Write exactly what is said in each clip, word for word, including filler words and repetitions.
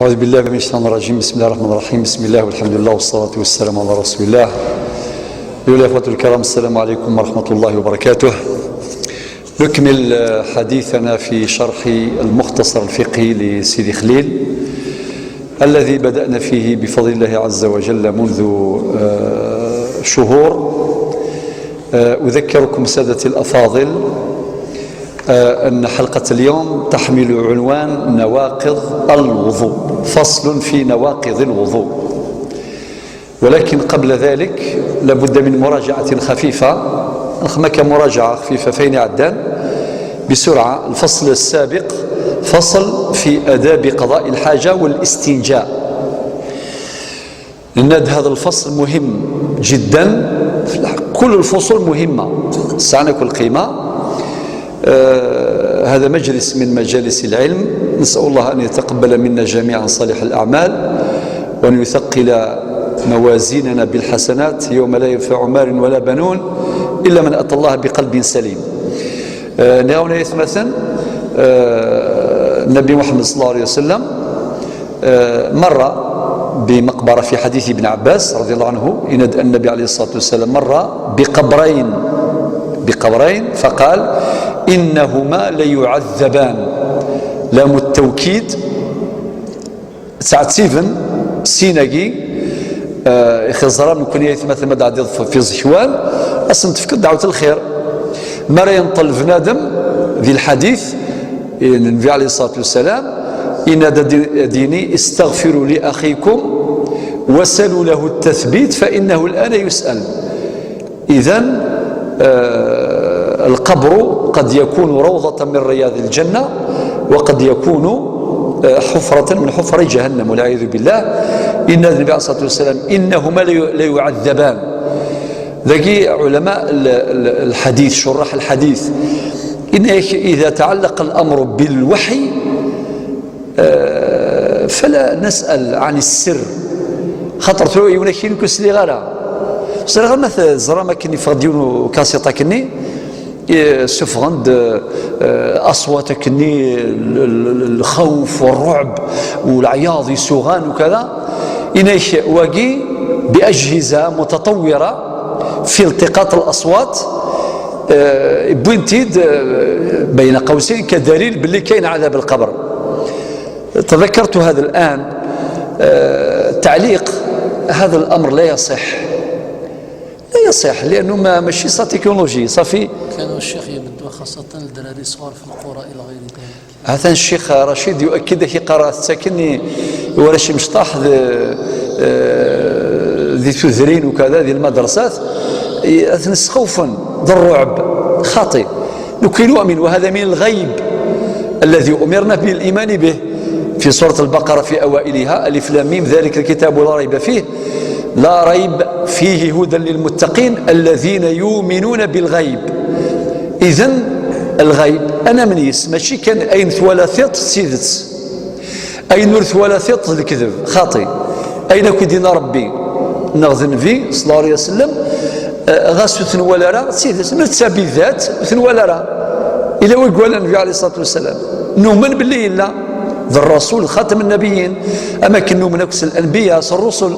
أعوذ بالله من الشيطان الرجيم. بسم الله الرحمن الرحيم. بسم الله والحمد لله والصلاة والسلام على رسول الله. أيها الأخوة الكرام، السلام عليكم ورحمة الله وبركاته. نكمل حديثنا في شرح المختصر الفقهي لسيدي خليل، الذي بدأنا فيه بفضل الله عز وجل منذ، آه، شهور. آه، أذكركم سادتي الأفاضل، آه، أن حلقة اليوم تحمل عنوان نواقض الوضوء، فصل في نواقض الوضوء. ولكن قبل ذلك لابد من مراجعة خفيفة، نخمك مراجعة خفيفة فين عدان بسرعة. الفصل السابق فصل في آداب قضاء الحاجة والاستنجاء. لأن هذا الفصل مهم جدًا، كل الفصول مهمة، سعنا كل قيمة. آه، هذا مجلس من مجالس العلم، نسأل الله أن يتقبل منا جميعا صالح الأعمال، وأن يثقل موازيننا بالحسنات يوم لا ينفع مال ولا بنون إلا من أتى الله بقلب سليم. آه، نعاون يثمثن، آه، النبي محمد صلى الله عليه وسلم، آه، مر بمقبرة، في حديث ابن عباس رضي الله عنه، إن النبي عليه الصلاة والسلام مر بقبرين، بقبرين، فقال: "إنهما ليعذبان". لام التوكيد، تعتيبا سيناكي، آه، يخزران نكون يثمثن ما دعدي في زكوان، أصلا تفكر دعوة الخير. ما راه ينطل بنادم ذي الحديث، النبي عليه الصلاة والسلام: "إن د-، ديني استغفروا لأخيكم وسلوا له التثبيت فإنه الآن يسأل". إذن، آه، القبر قد يكون روضة من رياض الجنة، وقد يكون، آه، حفرة من حفر جهنم والعياذ بالله. إن النبي عليه الصلاة والسلام: "إنهما لي-، ليعذبان". ذكي علماء ال-، ال-، الحديث، شراح الحديث، إن إذا تعلق الأمر بالوحي، آه، فلا نسأل عن السر. خاطر تروح يقول لك: "شنو كسلي غيرها؟" صار غير مثل زرا ما كني فغديون كاسيطا كني، إيه، سفغند، آه، أصوات كني، ال-، ال-، ال-، الخوف والرعب والعياض يسوغان وكذا. إنيش واقي بأجهزة متطورة في التقاط الأصوات، آه، بوينتيد، آه، بين قوسين كدليل باللي كاين عذاب القبر. تذكرت هذا الآن، آه، تعليق: هذا الأمر لا يصح، لا يصح، لأنه ما، ماشي سا تكنولوجي، صافي. كانوا الشيخ يمدوا خاصة الدراري الصغار في القرى إلى غير ذلك. هذا الشيخ رشيد يؤكد لك قرأت ساكني ورشي مشطاح ذي، آه، ذي تذرين وكذا، ذي المدرسات، ي-، أثنى خوفا ذا الرعب خاطئ. لكي نؤمن، وهذا من الغيب الذي أمرنا بالإيمان به في سورة البقرة في أوائلها: "ألف لام ميم، ذلك الكتاب لا ريب فيه، لا ريب فيه هدى للمتقين الذين يؤمنون بالغيب". إذن الغيب أنا من يس، ماشي كان أين ثوالثيط سيدت، أين ثوالثيط الكذب خاطئ. أين كدينا ربي نغذ النبي صلى الله عليه وسلم، آه، غاس ثنوال راه سيدت، نتسابي ذات ثنوال راه. إلا ويقول النبي عليه الصلاة والسلام: "نؤمن بالله إلا ذا الرسول خاتم النبيين". أما كن نؤمن أكس الأنبياء، أكس الرسل.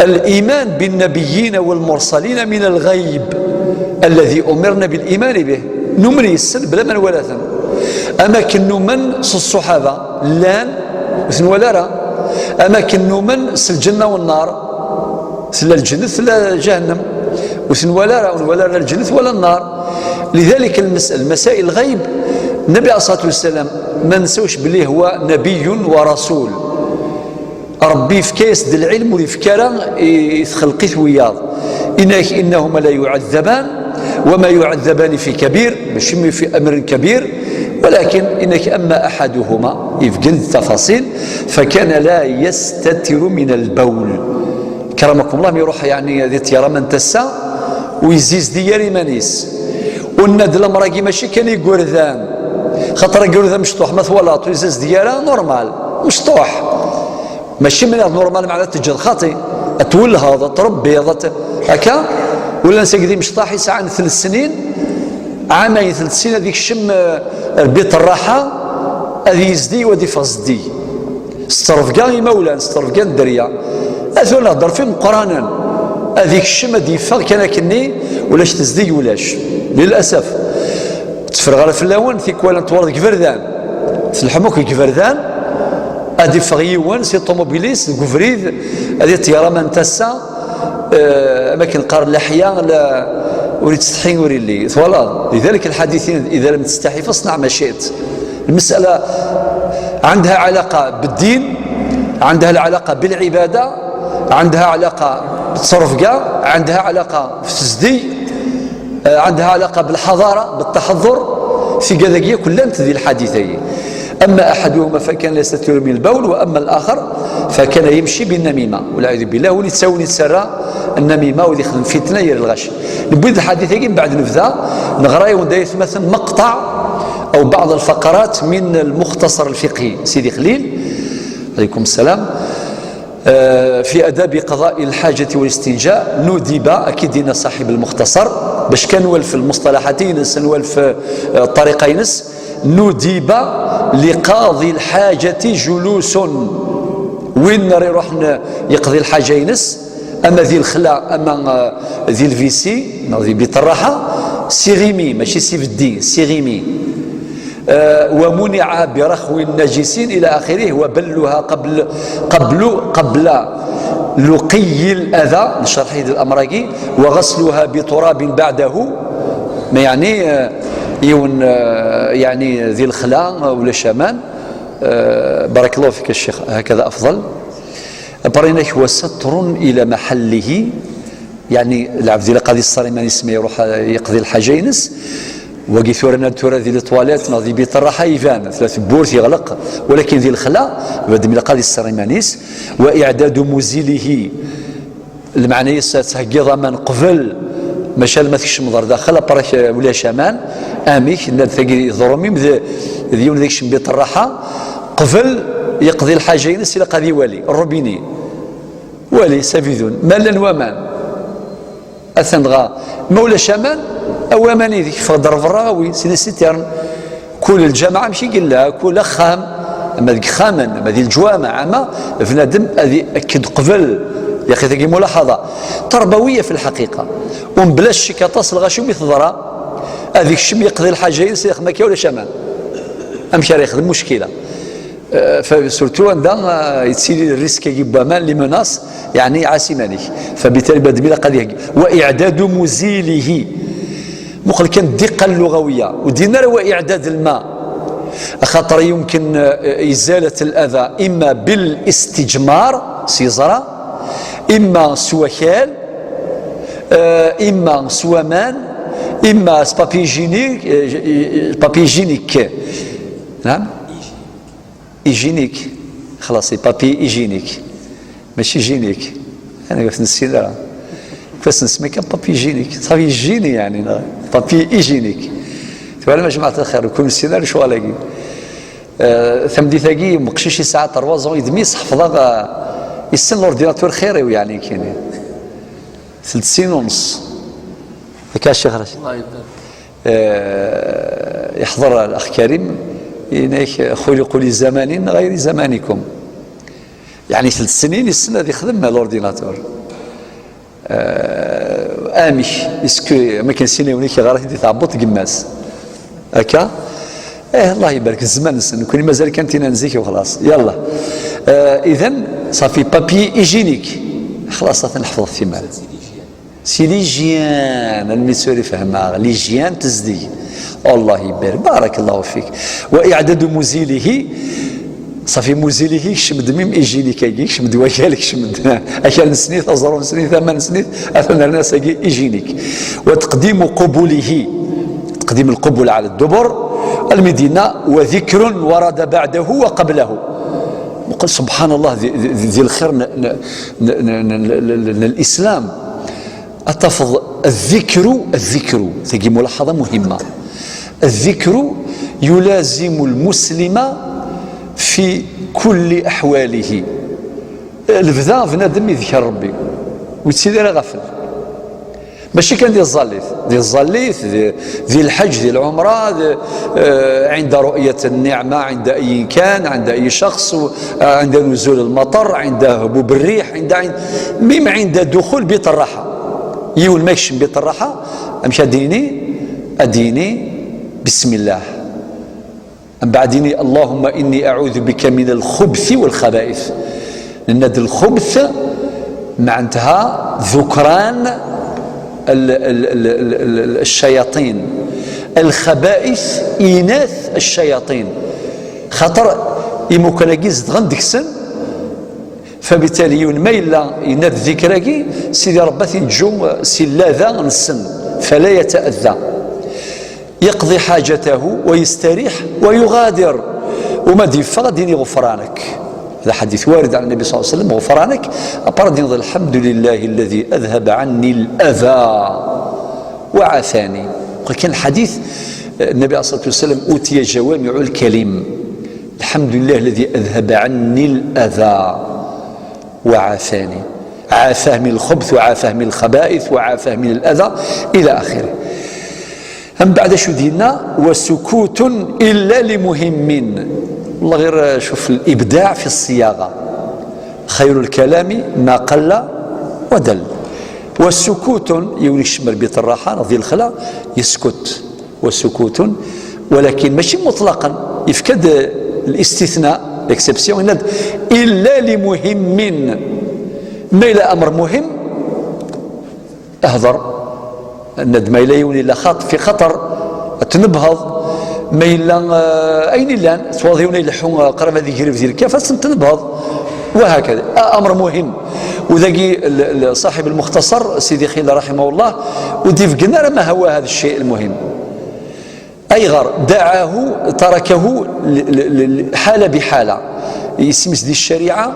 الإيمان بالنبيين والمرسلين من الغيب الذي أمرنا بالإيمان به. نؤمن يسن بلا من ولا ثم. أما كن نؤمن ص الصحابة لان وثن ولا راه. أما كن نؤمن ص الجنة والنار، ثلا الجنة ثلا جهنم، وثن ولا راه، ولا راه الجنة ولا النار. لذلك المس-، المسائل الغيب، النبي عليه الصلاة والسلام ما نسوش بلي هو نبي ورسول. ربي يفكيس د العلم ويفكارا يتخلقيت وياض. إنك إنهما لا يعذبان وما يعذبان في كبير، ماشي في أمر كبير، ولكن إنك أما أحدهما يفقد التفاصيل فكان لا يستتر من البول. كرمكم الله، ما يروح يعني ذي تيارة من تسا ويزيز ديار إيمانيس. قلنا د الأمر كي ماشي كان يقردان، خاطر يقردان مشطوح، ما ثوالات ويزيز ديارة نورمال، مشطوح. ماشي من نورمال معناتها تجي الخاطي، تولهض، تربي، ت-، هكا. ولا نسى قديم مشطاح يسعى ثلاث سنين، عامين ثلاث سنين، هذيك الشم، آه، ربيت الراحة، هذه يزدي وهذه فغزدي. S ttrebga imawlan, s ttrebga n dderya. Atan nehder f imeqqranen. Ad ikcem, ad yeffeɣ kan akkenni, ulac tezdeg, ulac. Lilasaf. Tteffreɣ ara fell-awen, tikwal n tewwurt deg iberdan. Tleḥḥum akk deg iberdan, ad iffeɣ yiwen si ṭumubil-is deg ubrid, ad iṭeyyer aman n tasa, eh, am akken qqaren leḥya, la, ur yettsetḥi ur illi. Twalaḍ? لذلك الحديث: إذا لم تستحي فاصنع ما شئت. المسألة عندها علاقة بالدين، عندها العلاقة بالعبادة، عندها علاقة بالتصرف كاع، عندها علاقة في التزدي، آه، عندها علاقة بالحضارة، بالتحضر. في كذا كلها انت ذي الحديثين. أما أحدهما فكان لا يستتر من البول، وأما الآخر فكان يمشي بالنميمة، والعياذ بالله، ولتساوي تسرى النميمة ودي يخدم فتنة ير الغش. نبوي الحديثين بعد نبدا نغراي وندا يثمثن مقطع أو بعض الفقرات من المختصر الفقهي سيدي خليل، عليكم السلام. آه، في آداب قضاء الحاجة والاستنجاء ندب، أكيد هنا صاحب المختصر، باش كان والف المصطلحات ينس، والف، آه، الطريقة ينس، ندب لقاضي الحاجة جلوس. وين راه يروح ن-، يقضي الحاجة ينس، أما ذي الخلا، أما، آه، ذي الفيسي، ذي بيت الراحة، سيغيمي، ماشي سيفدي، سيغيمي. آه، ومنع برخو نجس إلى آخره، وبلها قبل، قبل، قبل لقي الأذى، نشرح هذه الأمر هاكي، وغسلها بتراب بعده. ما يعني، آه، يون، آه، يعني ذي الخلا ولا شامان. آه، بارك الله فيك الشيخ، هكذا أفضل. أبرينك وستر إلى محله، يعني العبد إلا قاضي الصريمان يسمى يروح يقضي الحاجة ينس، وقي ثورنا ثورة ذي الطواليت، ناضي بيت الراحة يبان، ثلاث بورت يغلق، ولكن ذي الخلا بعد من قاضي الصريمانيس، وإعداد مزيله. المعنى يس تهجي ضمان قبل، مشى ما تكشم ضر داخل، أبرك ولا شامان، أميك، لا تجي ضرمي، ذي، ذي يوم ذيك شم بيت الراحة، قبل يقضي الحاجة ينس إلى قاضي والي، الروبيني. Wali, savizun, ma llan waman. Atan dɣa, ma ulac aman, awi aman ideg, ffeɣ-d ar berra, awi, c'est des citernes. Kul lǧameɛ amek i yella, kul axxam, ama deg ixxamen, ama di leǧwameɛ, ama bnadem ad i-, akked qbel, yaqi tagi mulaḥaḍa. Tarbawiya fi lḥaqiqa. U mebla ccek aṭas lɣaci mi teḍra, ad ikcem yeqdi lḥaǧa-ines, yaxdem akka ulac aman. Amek ara yexdem muckila? آه، ف-، surtout anda, آه، يتسيلي الريسك كي يبقى مان لي موناس، يعني عاس إيمانك. فبالتالي بعد ملا قد يهجي. وإعداد مزيله. مقل كان الدقة اللغوية. ودينا وإعداد الماء. خاطر يمكن، آه، إزالة الأذى إما بالاستجمار، سيزرا، إما سوكال، آه، إما سوامان، إما سبابي جينيك، آه، بابي جينيك. نعم؟ Hygiénique. خلاص، papier hygiénique. ماشي جينيك. أنا قلت نسينا. كنت نسمي كان papier hygiénique. صافي يجيني يعني، لا. Papier hygiénique. تبع ما جماعة الخير، كون نسينا شو على آه، ثمدي ثاقي مقشيش ساعة تروازون يدمي صحفظة، آه، يسن l'ordinateur خيري يعني كيني. ثلاث سنين ونص. هكا الشيخ رشيد. الله يبارك. آه، يحضر الأخ كريم، يناك خلقوا لزمان غير زمانكم. يعني ثلاث سنين يسنى ذي خدمة l'ordinateur. آه، آمش، اسكو ما كان سيني ونيك غير هدي تعبط قماس. هكا؟ إيه، الله يبارك، الزمان نسن، كل مازال كان تينا نزيك وخلاص. يلا. آه، إذن، صافي، papier hygiénique. خلاص، نحفظ في مال. C'est l'hygiène, الميسور يفهمها، l'hygiène تزدي. الله يبارك، بارك الله فيك. وإعداد مزيله، صافي مزيله يكشم دميم إيجينيك، يكشم دواكال، يكشم د-، أكل نسنيث، أزرو نسنيث، أما نسنيث، أثنى الناس إيجينيك. وتقديم قبله، تقديم القبل على الدبر، المدينة، وذكر ورد بعده وقبله. سبحان الله، ذي، ذي، ذي الخير ن-، ن-، ن-، ن-، ن-، ن-، ن-، الإسلام. أتفض الذكر، الذكر، تجي ملاحظة مهمة. الذكر يلازم المسلم في كل أحواله. البدا بنادم يذكر ربي ويتسيدي راه غافل. Mačči kan di tẓallit, di tẓallit, di, di lḥeǧ, di lɛumra, di, eh, عند رؤية النعمة، عند أي كان، عند أي شخص، و, eh, عند نزول المطر، عند هبوب الريح، عند, عند, même عند دخول بيت الراحة. Yiwen ma yekcem بيت الراحة, amek ad d-yini? Ad d-yini بسم الله. Mbeɛd ini: اللهم إني أعوذ بك من الخبث والخبائث. Nenna-d الخبث معناتها ذكران ال-, ال-, ال-, ال-, ال-, ال-, الشياطين. الخبائث إناث الشياطين. Xaṭer imukan-agi zedɣen deg-sen, فبالتالي yiwen ma yella yenna-d ذكر-agi, Sidi Ṛebbi ad t-inǧu si llada-nsen, فلا يتأذى. يقضي حاجته ويستريح ويغادر. وما d-yeffeɣ ad d-yini غفرانك. هذا حديث وارد عن النبي صلى الله عليه وسلم, غفرانك. Après ad d-yini: الحمد لله الذي أذهب عني الأذى وعافاني. وكان الحديث, النبي عليه الصلاة والسلام أوتي جوامع الكلم. الحمد لله الذي أذهب عني الأذى وعافاني. عافاه من الخبث وعافاه من الخبائث وعافاه من الأذى إلى آخره. Mbeɛd acu d-yenna? وسكوت إلا لمهم. والله غير شوف الإبداع في الصياغة. خير الكلام ما قل ودل. وسكوت, yiwen yekcem ɣer بيت الراحة neɣ di lexla, يسكت. وسكوت, ولكن ماشي مطلقا, yefka-d الاستثناء, l'exception, yenna-d إلا لمهم. Ma yella أمر مهم, hder. Yenna-d ma yella yiwen yella xaṭ-, في خطر, ad t-nebheḍ. Ma yella, eh, ayen yellan, twaḍ yiwen ileḥḥu, eh, qrib ad igrib di lkaf, ad t-nebheḍ. وهكذا. أمر مهم. Wadagi, l-, l-, صاحب المختصر, Sidi Xil رحمه الله, ur d-ibeggen ara ma هو هذا الشيء المهم. Ayɣer? دعاه, تركه ل-, ل-, ل-, ل-, حالة بحالة. Isem-is di ccariɛa,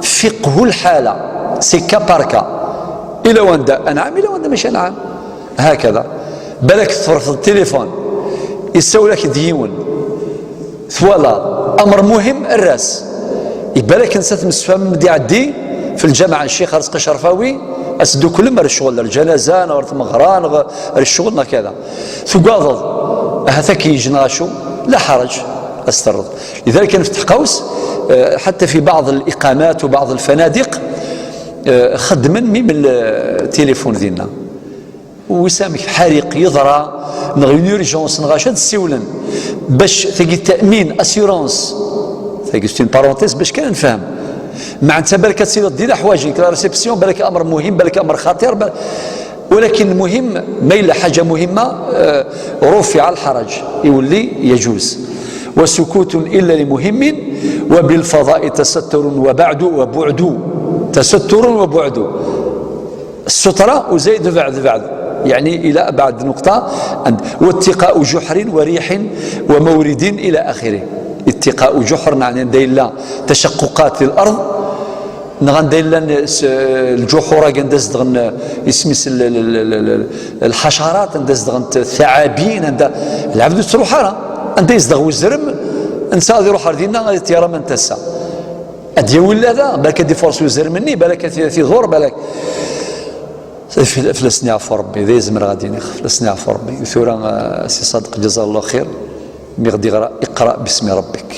فقه الحالة. C'est cas par cas. Ila wanda أنعم, ila wanda ماشي أنعم. هكذا. Balak tefreḍ التليفون, yessawel-ak-d yiwen, twalaḍ أمر مهم, err-as. Ibalak netta temsefhamem ad iɛeddi في الجامع الشيخ رزقي الشرفاوي, ad tedduklem ar ccɣel, ar الجنازة, neɣ ar tmeɣra, neɣ ar ccɣel, neɣ كذا. Tugadeḍ, ahat ad k-yeǧǧ neɣ acu, لا حرج, ad s-terreḍ. لذلك كان في التحقاوس, eh, حتى في بعض الإقامات وبعض الفنادق, eh, xeddmen même التليفون dinna. Wissen amek, ḥariq yeḍra, neɣ une urgence, neɣ acu, ad ssiwlen. Bac tagi التأمين, assurance. Tagi c'est une parenthèse, bac kan ad nefhem. Meɛna balak ad tiliḍ di leḥwaǧ-ik, la réception, balak أمر مهم, balak أمر خطير, bal-, ولكن المهم, ma yella حاجة مهمة, eh, رفع الحرج, iwelli يجوز. وسكوت إلا لمهم، وبالفضاء تستر وبعد وبعد. تستر وبعد. السترة وزايد بعد بعد، يعني إلى أبعد نقطة. واتقاء جحر وريح ومورد إلى آخره. اتقاء جحر, يعني anda yella تشققات في الأرض, neɣ anda yella s-, الجحور, anda zedɣen, isem-is, ال-, ال-, ال-, ال-, ال-, الحشرات, anda zedɣent الثعابين, anda العبد ur yettruḥ ara, anda yezdeɣ uzrem, netta ad iruḥ ar dinna, ad yeṭṭir aman n tasa. Ad d-yawi llada, balak ad ifuṛes uzrem-nni, balak ad t-, ad t-iḍur, balak. Fell-, fell-asen yeɛfu Ṛebbi, d ayen zemreɣ ad d-iniɣ, fell-asen yeɛfu Ṛebbi. Tura, eh, Si Ṣadeq, ǧazakallahu xir, mi ɣ-d-yeɣra: اقرأ باسم ربك.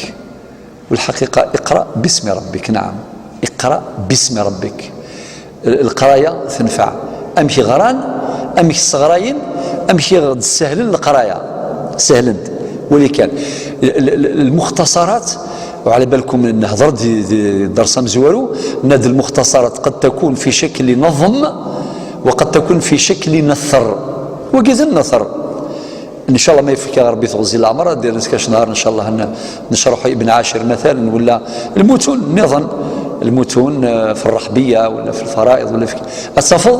Lḥaqiqa, اقرأ باسم ربك, naɛam. اقرأ باسم ربك. L-, leqraya tenfeɛ. Amek ɣran, amek sseɣrayen, amek i ɣ-d-ssehlen leqraya. Sehlen-d. Wali kan. L-, l-, l-, lmuxtaṣarat, وعلى بالكم نهضر di, di dders amezwaru, nenna-d المختصرات قد تكون في شكل نظم وقد تكون في شكل نثر. Wagi d النثر. إن شاء الله ma yefka Ṛebbi teɣzi leɛmer, ad d-yerr kra n nnhar, إن شاء الله, n-, necreḥ Ibn Ɛacir, مثلا, ولا المتون نظام, المتون, eh, في الرحبية ولا في الفرائض ولا في, ad tafeḍ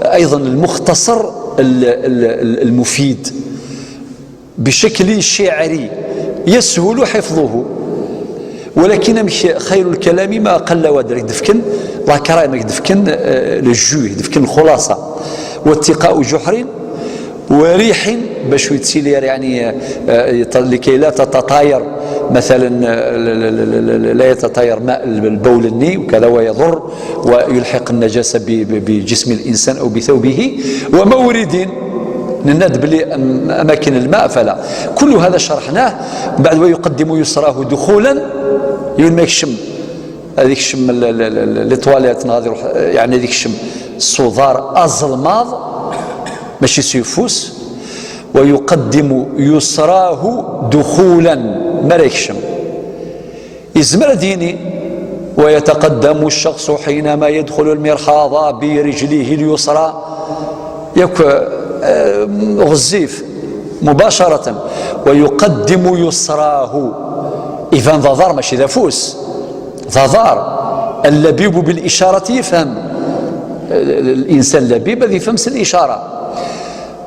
أيضا المختصر ال-, ال-, ال-, المفيد بشكل شعري يسهل حفظه. ولكن amek خير الكلام ما قل ودل, ad k-d-fken la crème, ad k-d-fken, eh, le jus, ad k-d-fken الخلاصة. واتقاء جحر, وريح، باش يتسيلي يعني، آه، يط-، لكي لا تتطاير مثلا، آه، لا، لا، لا، لا، لا يتطاير ماء البول الني وكذا ويضر ويلحق النجاسة ب-، ب-، بجسم الإنسان أو بثوبه، ومورد، نناد بلي أم-، أماكن الماء فلا. كل هذا شرحناه بعد. ويقدم يسراه دخولا، يون ما يكشم، هذيك الشم ال-، ال-، ال-، ال-، لي تواليت، هذا يروح، يعني هذيك الشم الصدار أزلماض، ماشي سيفوس. ويقدم يسراه دخولا، ما راه يكشم. يزمر ديني، ويتقدم الشخص حينما يدخل المرحاض برجله اليسرى، ياك، آه، غزيف مباشرة، ويقدم يسراه. إذن ذا ضار ماشي ذا فوس، ذا ضار. اللبيب بالإشارة يفهم، ال-، ال-، الإنسان اللبيب هذا يفهم الإشارة.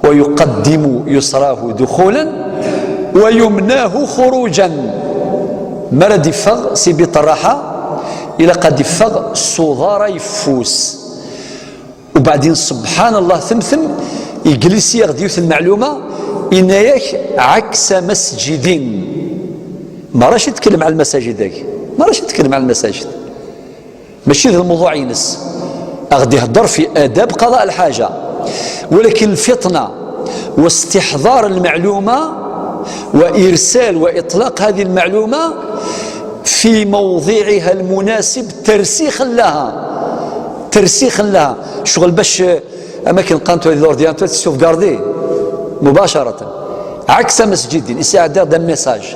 ويقدم يسراه دخولا ويمناه خروجا. مرد يفغ سي بيط الراحة، إلا قد يفغ الصدارة يفوس. وبعدين سبحان الله، ثمثم يجلس ياخذ يوث المعلومة، إناياك عكس مسجد. ما راش يتكلم على المساجد ذاك، ما راش يتكلم على المساجد، ماشي ذا الموضوع ينس. أغدي يهضر في آداب قضاء الحاجة، ولكن الفطنة واستحضار المعلومة وإرسال وإطلاق هذه المعلومة في موضعها المناسب، ترسيخا لها، ترسيخا لها. شغل باش أماكن قانتو هذه الأورديناتور تسوفغاردي مباشرة، عكس مسجد يساعد هذا الميساج.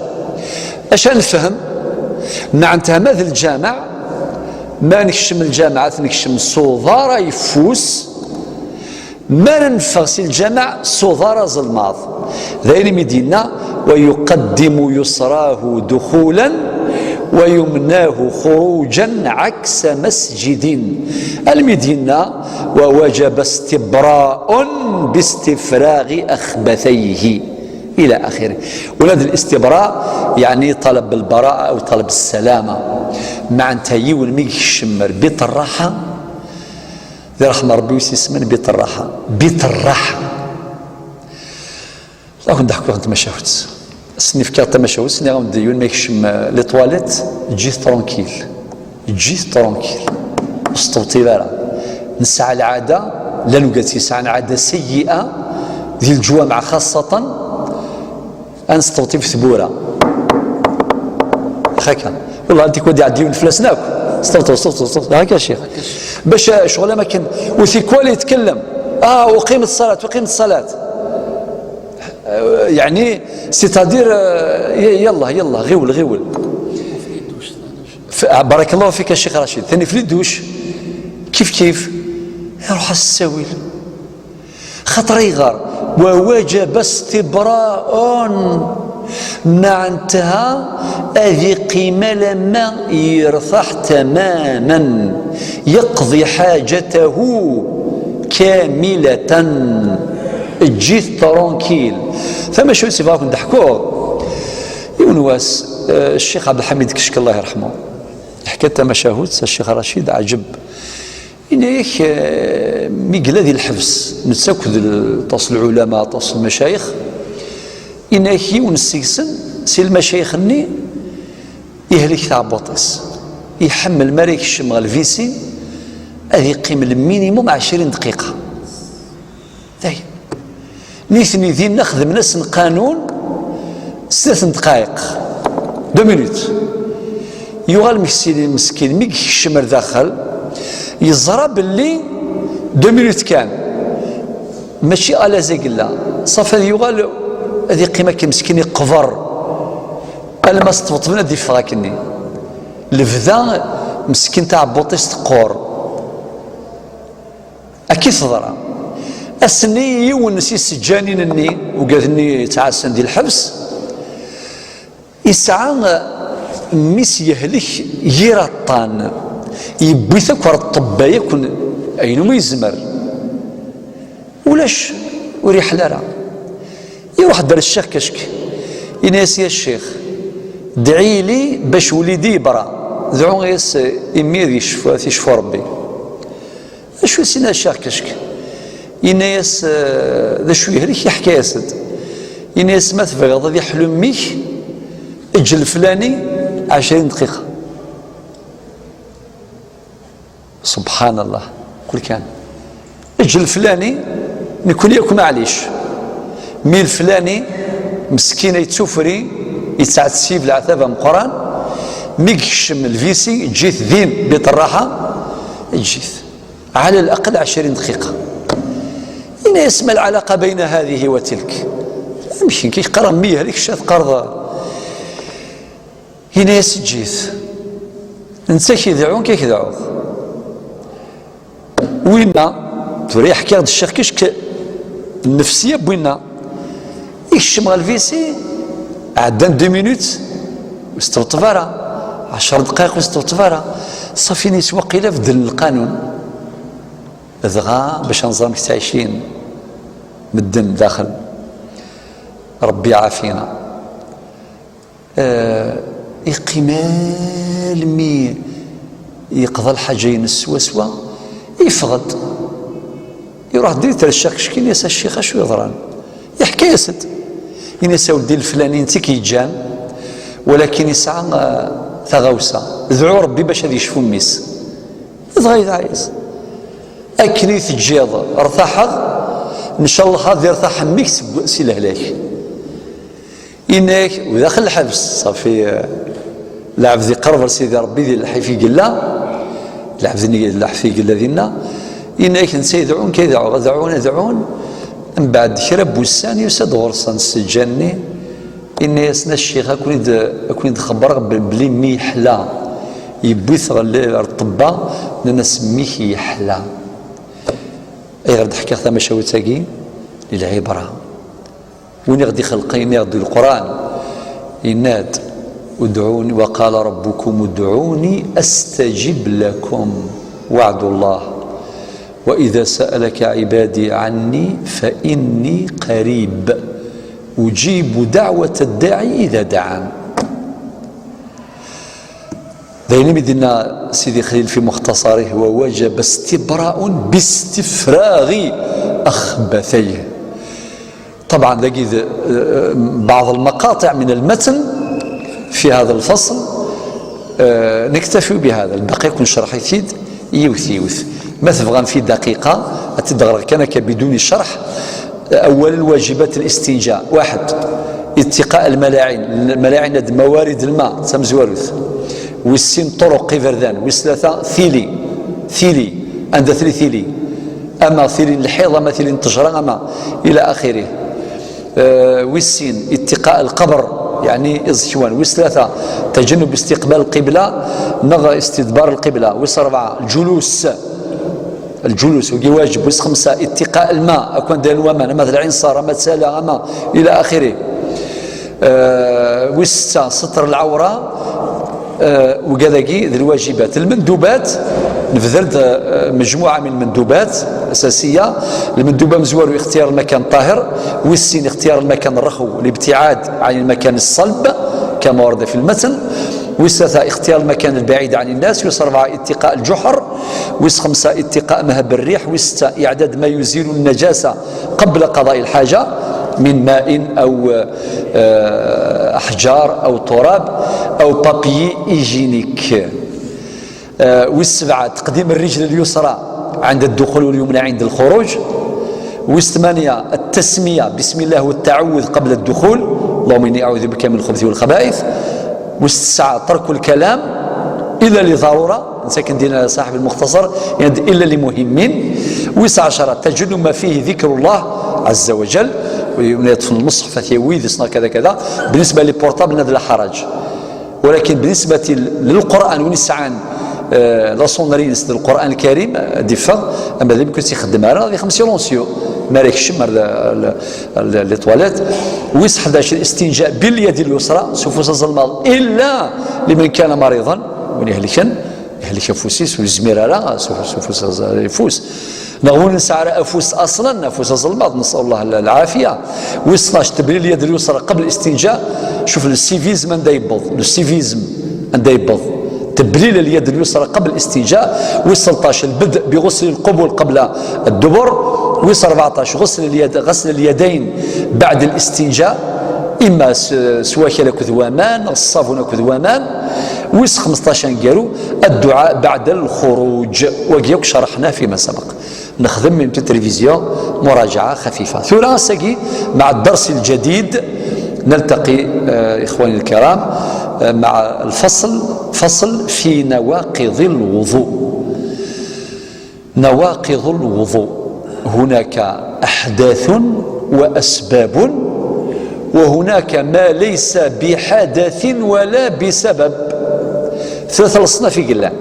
أش نفهم؟ معناتها ماذا الجامع؟ ما نكشم الجامعة، نكشم صوضارة يفوس. ما ننفغ سي الجامع صوضارة زلماض. ذين مدينة، ويقدم يسراه دخولا ويمناه خروجا عكس مسجد. المدينة، ووجب استبراء باستفراغ أخبثيه إلى آخره. ولهذا الاستبراء يعني طلب البراءة أو طلب السلامة. معناتها يون مي يكشم بيت الراحة، ذي رحمة ربي ويسمن بيت الراحة، بيت الراحة. لا كنت ضحكوا كنت مشاوت. سني في كارت مشاوت، سني غاون ديون ما يكشم لي تواليت، جيت ترونكيل. جيت ترونكيل. استوطي بارا. نسعى العادة، لا نقول سعى عادة سيئة، ذي الجوامع خاصة، أنستوطي في ثبورة. هكا. والله أنت كون يعدي من فلاس ناك. استوطي، استوطي، استوطي. هكا شيخ. باش شغل ما كان. وثي كوالي يتكلم. آه، أقيم الصلاة، أقيم الصلاة. آه، يعني، سيتادير، آه، ي-، يلا، يلا، غيول، غيول. ف-، آه، بارك الله فيك الشيخ رشيد. ثاني في الدوش. كيف كيف. يروح الساويل. خاطر يغار. ووجب استبراء. معناتها أذي قيمة لما يرتاح تماما، يقضي حاجته كاملة. جيت ترونكيل. ثم شو سيفاكم ضحكوا؟ يونواس، آه، الشيخ عبد الحميد كشك الله يرحمه. حكى تمشاهوت الشيخ رشيد عجب. إنك، آه، ميقلا ذي الحبس، نتساكد الطاس العلماء، طاس المشايخ. إنك يونس سيسن، سي المشايخ الني، يهلك تاع بوطيس. يحمل ما ريك الشم غا الفيسي، هذه يقيم المينيموم عشرين دقيقة. دايم. نيثني دين نخدم ناس قانون ثلاث دقائق. دو مينوت. يغال مكسيني مسكين، مي يكشم داخل، يزرى باللي دو مينوت كان. ماشي على زي قلا. صافي يغال، هذه قيمة كي مسكين يقفر. أنا ما استفطبنا دي فراكني. لبدا مسكين تاع بوطيس تقور. أكي تضرى. أسني يون سي سجانين الني، وقاذني تعسن دي الحبس. يسعى ميس يهلك يرطان. يبوي ثكر الطبا يكون أين ما يزمر. ولاش وريح لرا. يروح دار الشيخ كشك. إناس يا الشيخ، دعي لي باش وليدي يبرا. دعو يس إمي ذي شفو، ذي شفو ربي. شو سينا الشيخ كشك؟ Yenna-yas, eh, d acu yehlek? Yeḥka-yas-d. Yenna-yas, ma tebɣiḍ ad yeḥlu mmi-k, eǧǧ leflani ɛecrin dqiqa. Subḥan Allah. Qul kan, eǧǧ leflani, nekkni akk maɛlic. Mi leflani meskin yettufri, yettɛettib leɛtab ameqqran, mi yekcem lvisi, eǧǧ-it din, biṭ rraḥa, eǧǧ-it. Ɛala laqel ɛecrin dqiqa. Yenna-yas, ma lɛalaqa bayna hadihi wa tilk? Amek nekk i k-qqareɣ mmi yehlek, kečč ad teqqareḍ? Yenna-yas, eǧǧ-it. Netta k-idɛu, nekk ad k-dɛuɣ. Winna, tura yeḥka-ɣ-d ccix kečč nnefsiya n winna. Ikcem ɣer lvisi, ɛeddan deux minutes, ur s-tebṭeb ara. Ɛecr dqayeq ur s-tebṭeb ara. Ṣafi, yenna-yas, waqila beddlen lqanun. Dɣa, bac ad nẓer amek ttɛicin medden daxel. Ṛebbi iɛafi-na. Eh, iqqim almi yeqḍa lḥaǧa-ines swaswa, yeffeɣ-d. Iruḥ direct ar ccix kečč, yenna-yas, a ccix, acu yeḍran? Yeḥka-yas-d. Yenna-yas, a weddi leflani, netta i k-yeǧǧan, walakin yesɛa, eh, taɣawsa. Dɛu Ṛebbi bac ad yecfu mmi-s. Dɣa yedɛa-yas. Akken i teǧǧiḍ rtaḥeɣ, ncallah ad irtaḥ mmi-k seg, si lehlak. Yenna-yak, u daxel lḥebs, ṣafi, eh, lɛebd iqerreb ar Sidi Ṛebbi di lḥif i yella, lɛebd-nni di lḥif i yella dinna, yenna-yak, netta idɛu, nekk ad dɛuɣ, ad dɛun, ad dɛun, mbeɛd kra n wussan, yusa-d ɣur-sen sseǧǧa-nni, yenna-yasen, a ccix, ad ken-id, ad ken-id-xebbreɣ be-, belli mmi yeḥla, yewwi-t ɣer l-, ɣer ṭṭebba, nnan-as, mmi-k yeḥla. Ayɣer d-ḥkiɣ tamacahut-agi? Lilɛibra. Win i ɣ-d-ixelqen, i ɣ-d Leqran, yenna-d, ادعوني، وقال ربكم ادعوني أستجب لكم. وعد الله. وإذا سألك عبادي عني فإني قريب أجيب دعوة الداعي إذا دعان. D ayen imi d-yenna Sidi Xlil fi muxtasarih, ووجب استبراء باستفراغ أخبثيه. طبعا dagi d, eh, بعض المقاطع من المتن في هذا الفصل. Eh, نكتفي بهذا، الباقي كون شرحيت-id yiwet yiwet. Ma tebɣam fi daqiqa, ad t-id-ɣreɣ kan akka بدون شرح. أولا، واجبات الاستنجاء. واحد، اتقاء الملاعن. الملاعن هاد موارد الماء، tamezwarut. Wis sin, طرق, iberdan. Wis tlata, tili. Tili. Anda tili tili? Ama tili n lḥiḍ, ama tili n ttejra, ama إلى آخره. Eh, wis sin, اتقاء القبر, يعني iẓekwan. Wis tlata, تجنب استقبال القبلة, neɣ استدبار القبلة. Wis rebɛa, الجلوس. الجلوس, wagi wajeb. Wis xemsa, اتقاء الماء, akk anda llan waman, ama d lɛinṣer, ama d tala, ama إلى آخره. Eh, wis setta, ستر العورة. Eh, wigad-agi d lwajibat. Lmendubat, nebder-d, eh, مجموعة من المندوبات أساسية. Lmendub amezwaru, اختيار المكان الطاهر. Wis sin, اختيار المكان الرخو، الابتعاد عن المكان الصلب كما ورد في المتن. Wis tlata, اختيار المكان البعيد عن الناس. Wis rebɛa, اتقاء الجحر. Wis xemsa, اتقاء مهب الريح. Wis setta, إعداد ما يزيل النجاسة قبل قضاء الحاجة من ماء أو, eh, أحجار أو تراب أو papier hygiénique. Eh, wis sebɛa, تقديم الرجل اليسرى عند الدخول واليمنى عند الخروج. Wis tmanya, التسمية بسم الله والتعوذ قبل الدخول، اللهم إني أعوذ بك من الخبث والخبائث. Wis tesɛa, ترك الكلام إلا لضرورة، netta akken d-yenna صاحب المختصر, يعني إلا لمهم. Wis ɛecra, تجنب ما فيه ذكر الله عز وجل، ولا يطفن المصحف, ad t-yawi yid-s neɣ كذا كذا. بالنسبة للبورطابل, هذا لا حرج. ولكن بالنسبة للقرآن, win yesɛan, eh, la sonnerie-ines d Lqur'an Lkarim, eh, ad d-iffeɣ, ama d amek ur tt-ixeddem ara, ad ixdem silencieux mi ara yekcem ar, ar, ar les toilettes. Wis ḥdac, الاستنجاء باليد اليسرى, s ufus azelmaḍ, إلا لمن كان مريضا, win ihelken, ihelk afus-is, ur yezmir ara, s ufus, s ufus azelmaḍ, ifus. Neɣ ur nesɛi ara afus aṣlan, afus azelmaḍ, نسأل الله العافية. Wis tnac, تبليل اليد اليسرى قبل الاستنجاء. شوف le civisme anda yewweḍ, le civisme anda yewweḍ. تبليل اليد اليسرى قبل الاستنجاء. Wis tleṭṭac, البدء بغسل القبل قبل الدبر. Wis rbeɛṭac, ɣusl lyad-, ɣasl lyadayn baɛd listinja, imma s, s wakal akked waman, neɣ s ṣṣabun akked waman. Wis xmesṭac aneggaru, adduɛa baɛd lxuruǧ. Wagi akk cerḥna fima sabaq. Nexdem une petite révision, مراجعة خفيفة. Tura ass-agi, مع الدرس الجديد، نلتقي، آه، إخواني الكرام، آه، مع الفصل، فصل في نواقض الوضوء. نواقض الوضوء، هناك أحداث وأسباب، وهناك ما ليس بحدث ولا بسبب. Tlata leṣnaf i yellan.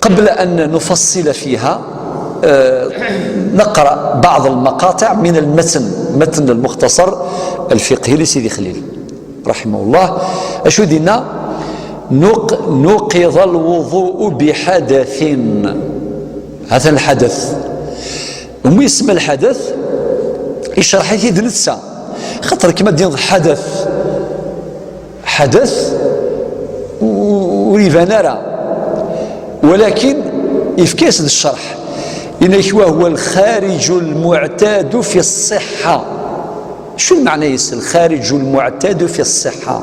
قبل أن نفصل فيها، آه، نقرأ بعض المقاطع من المتن، متن المختصر الفقهي لسيدي خليل رحمه الله. Acu d-yenna? نق-، نقض الوضوء بحدث. هذا الحدث. ومن يسمى الحدث، يشرح-it-id netta. خاطر كما دين حدث، حدث و-، ur iban ara. ولكن يفكيس الشرح. إنك وهو الخارج المعتاد في الصحة. شو المعنى يس الخارج المعتاد في الصحة؟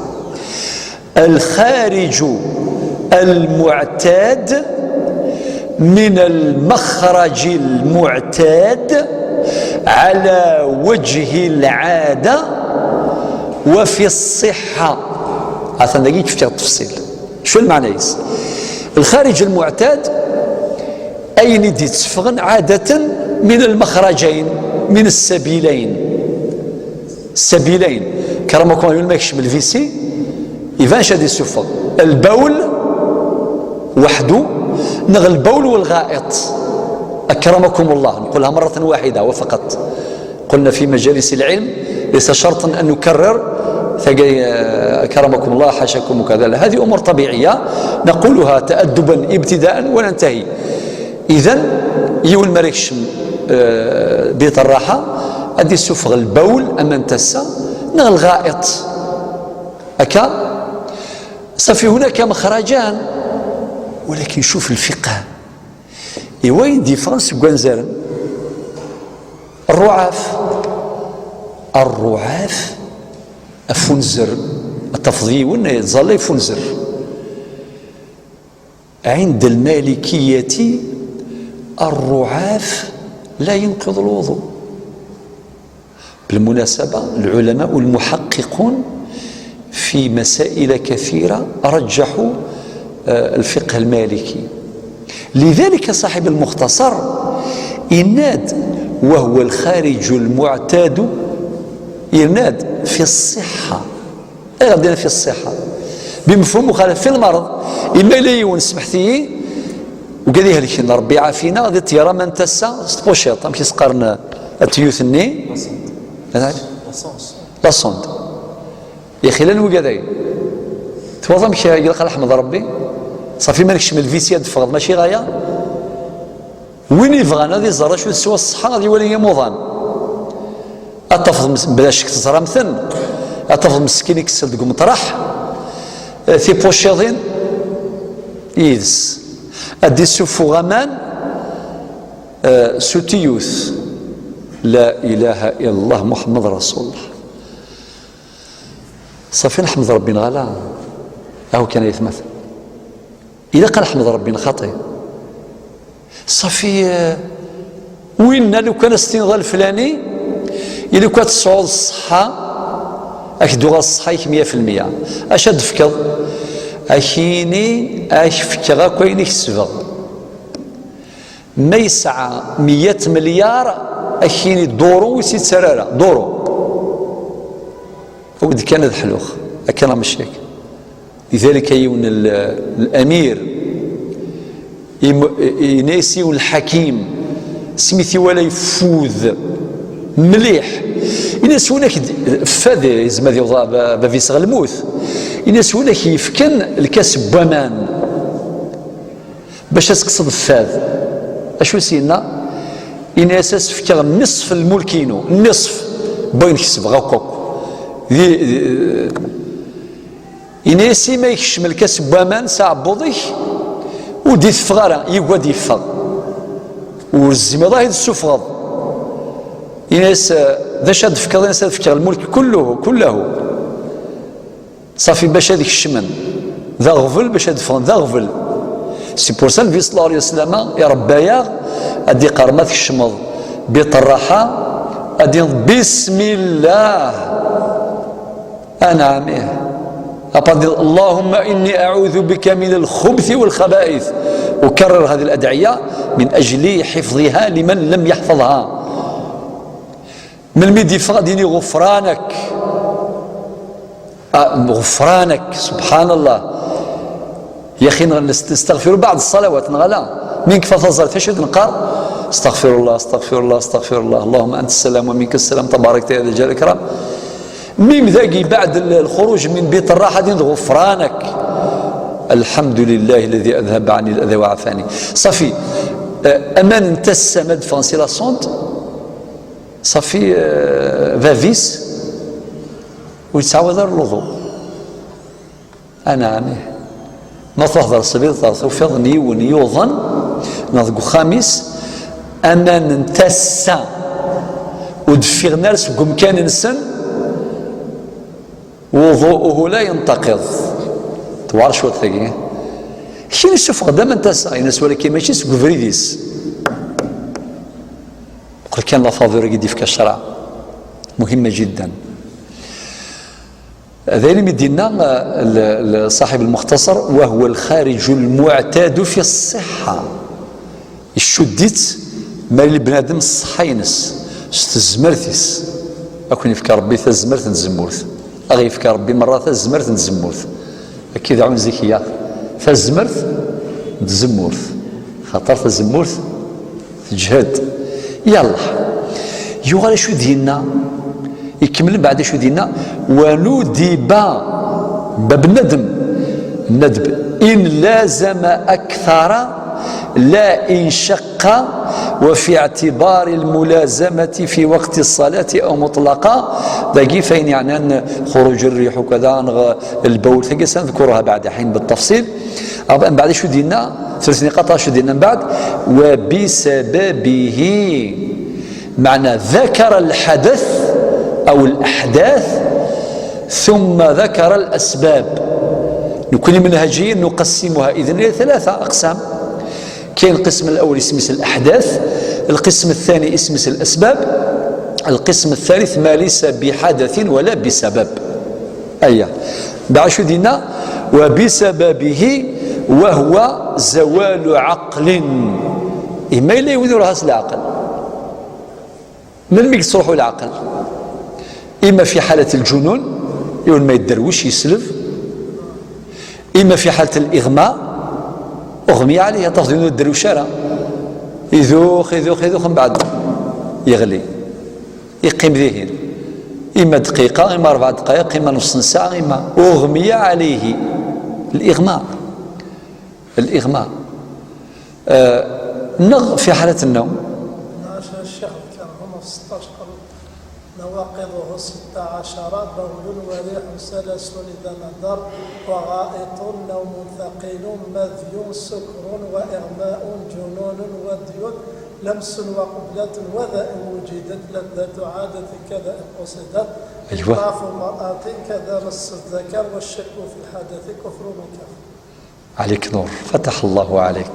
الخارج المعتاد من المخرج المعتاد على وجه العادة وفي الصحة. Atan dagi kifkif التفصيل. شو المعنى يس؟ الخارج المعتاد أين دي تسفغن عادة من المخرجين، من السبيلين. السبيلين. كرمكم الله، يقول ما يكشم الفيسي، يبانش هذه السفغ. البول وحده، نغ البول والغائط. أكرمكم الله، نقولها مرة واحدة وفقط. قلنا في مجالس العلم ليس شرطا أن نكرر ثقي، آه، أكرمكم الله، حاشاكم وكذا. لا، هذه أمور طبيعية نقولها تأدبا ابتداء وننتهي. إذن يون مريكش، آه، بيت الراحة، أدي سفغ البول أما نتسا نغ الغائط. هكا صافي، هناك مخرجان، ولكن شوف الفقه. إيوا يدي فرنسا كوانزارن الرعاف. الرعاف أفنزر. التفضي ونا يتظل يفنزر. عند المالكية الرعاف لا ينقض الوضوء. بالمناسبة، العلماء المحققون في مسائل كثيرة رجحوا، آه، الفقه المالكي. لذلك صاحب المختصر إناد، وهو الخارج المعتاد، إناد في الصحة. أي غدينا في الصحة؟ بمفهوم مخالف في المرض. إما إلى يون سمحتي، وقال لي هلك ربي يعافينا، غادي تيرا ما نتسا ستبوشيط، أم كيسقارن التيوث الني. لا سوند. يا خلال وقال لي، توضم كي يلقى رحمة ربي. صافي، ما نكشم الفيسي هاد الفرض، ماشي غاية. وين يبغى هذا يزرع شو سوى الصحة، غادي يولي يموضان. أتفض مس-، بلا شك تزرع مثل. أتفض مسكين يكسل دقم طرح. آه، ثي بوشيضين. يدس. أدي سفو غمان. آه، سوتيوث. لا إله إلا الله محمد رسول الله. صافي نحمد ربي نغالا. أهو كان يثمث. إلا قال نحمد ربي نخاطي. صافي، آه، وين لو كان استنضال الفلاني، إلا كانت تصعد الصحة، أكدو الصحة يك مية في المية. أش أدفكض؟ أكيني، أكفكغ أكوينك السبغ. ما يسعى مية مليار، أكيني دورو ويسي تسرارة، دورو. أود كان ذحلوخ، أكان مشيك. لذلك يون ال-، الأمير يم-، يناسي الحكيم، سميتي ولا يفوذ مليح. إناس هناك د-، فاد يزمد يوضع ب-، بافيس غلموت. إناس هناك يفكن الكاس بوامان. باش تكسب الفاذ. أشو سينا؟ إناس أسفكر نصف الملك ينو، نصف. بين كسب غاكوك. ذي، ذي، إناس ما يكشم الكاس بوامان ساعة بوضيك، ودي ثفغارة، يقوى دي فغ. ورزمي الله يد السفغض. Ini-as, eh, d acu ad d-tefkeḍ? Ini-as, ad fkeɣ lmulk kulluhu, kullahu. Ṣafi, bac ad kecmen d aɣbel, bac ad ffɣen d aɣbel. C'est pour ça, Nnbi ṣella Llahu ɛalayhi wa sallam iṛebba-yaɣ ad d-iqqar ma tkecmeḍ Bit Rraḥa, ad d-tiniḍ Bismillah. Anɛam, ih. Après, ad d-tiniḍ, اللهم إني أعوذ بك من الخبث والخبائث. أكرر هذه الأدعية من أجل حفظها لمن لم يحفظها. Melmi d-yeffeɣ ad d-yini ɣufranak. Ah, ɣufranak, subḥan Llah. Yaxi, neɣ nest-, nestaɣfiru baɛd ṣṣalawat, neɣ ala? Mi nekfa taẓallit, acu i d-neqqar? Astaɣfirullah, astaɣfirullah, astaɣfirullah. Allahumma anta ssalam wa minka ssalam, tabarakta ya dal jalal wal ikram. Mim dagi, baɛd l-, lxuruj min Bit Rraḥa, ad d-tiniḍ ɣufranak. Alḥamdulillahi lladi adhaba ɛanni l-ada wa ɛafani. Ṣafi, eh, aman n tasa ma d-ffɣen si la sonde, ṣafi, eh, bab-is ur yettɛawad ara luḍu. Anɛam, ih. Ma truḥeḍ ɣer sbiṭar, tufiḍ n yiwen yuḍen, neɣ deg uxxam-is, aman n tasa ur d-ffiɣen ara seg umkan-nsen, وضوءه لا ينتقض. Tewɛer cwiṭ tagi. Kra yessufeɣ-d aman n tasa, ini-as, walakin mačči seg ubrid-is. Qqel kan la faveur i d-yefka ccreɛ. مهمة جدا. D ayen i d-yenna, eh, l-, l-, ṣaḥib Lmuxtasar, وهو الخارج المعتاد في الصحة. Icudd-itt ma yella bnadem s ṣṣeḥḥa-ines, s tezmert-is. Ad ken-yefk Ṛebbi tazmert n tzemmurt. Ad ɣ-yefk Ṛebbi merra tazmert n tzemmurt. Akka i d-ɛun zik-ya. Tazmert n tzemmurt. Xaṭer tazemmurt teǧhed. Yallah. Yuɣal acu d-yenna? Ikemmel mbeɛd acu d-yenna? وندب, bab nnadem, nnadb, إن لازم أكثر لا إن شق وفي اعتبار الملازمة في وقت الصلاة أو مطلقا. Dagi f ayen yeɛnan xuruj rriḥ u kada, neɣ lbawl, tagi سنذكرها بعد حين بالتفصيل. Mbeɛd acu d-yenna? Tlata niqaṭ acu d-yenna mbeɛd? وبسببه. معنى ذكر الحدث أو الأحداث ثم ذكر الأسباب. نكون منهجيين نقسمها إذن إلى ثلاثة أقسام. كاين القسم الأول اسمه الأحداث، القسم الثاني اسمه الأسباب، القسم الثالث ما ليس بحدث ولا بسبب. أيا. Mbeɛd acu d-yenna? وبسببه وهو زوال عقل. Ima yella yiwen ur has leɛqel. Melmi i yettruḥu leɛqel? Ima fi ḥalat lǧunun, yiwen ma yedderwec, yesleb, ima fi ḥalat liɣma, uɣmiya ɛlih, aṭas din ur yedderwec ara. Idux, idux, idux, mbeɛd yeɣli. Yeqqim dihin. Ima dqiqa, ima rebɛa dqayeq, ima nus n ssaɛa, ima uɣmiya ɛlihi. Liɣma. Liɣma. Eh, neɣ fi ḥalat nnawm. Nɛac ccix ذكرهم في ستاش قبل. نواقضه ستة عشر: بول وريح سلس إذا ندر، وغائط نوم ثقيل مذي سكر وإغماء جنون ودي لمس وقبلة وذا إن وجدت لذة عادة كذا إن قصدت أيوة. إطراف امرأة كذا مس الذكر والشك في الحدث كفر من كفر. Ɛalik nur, fataḥ Llahu ɛalik.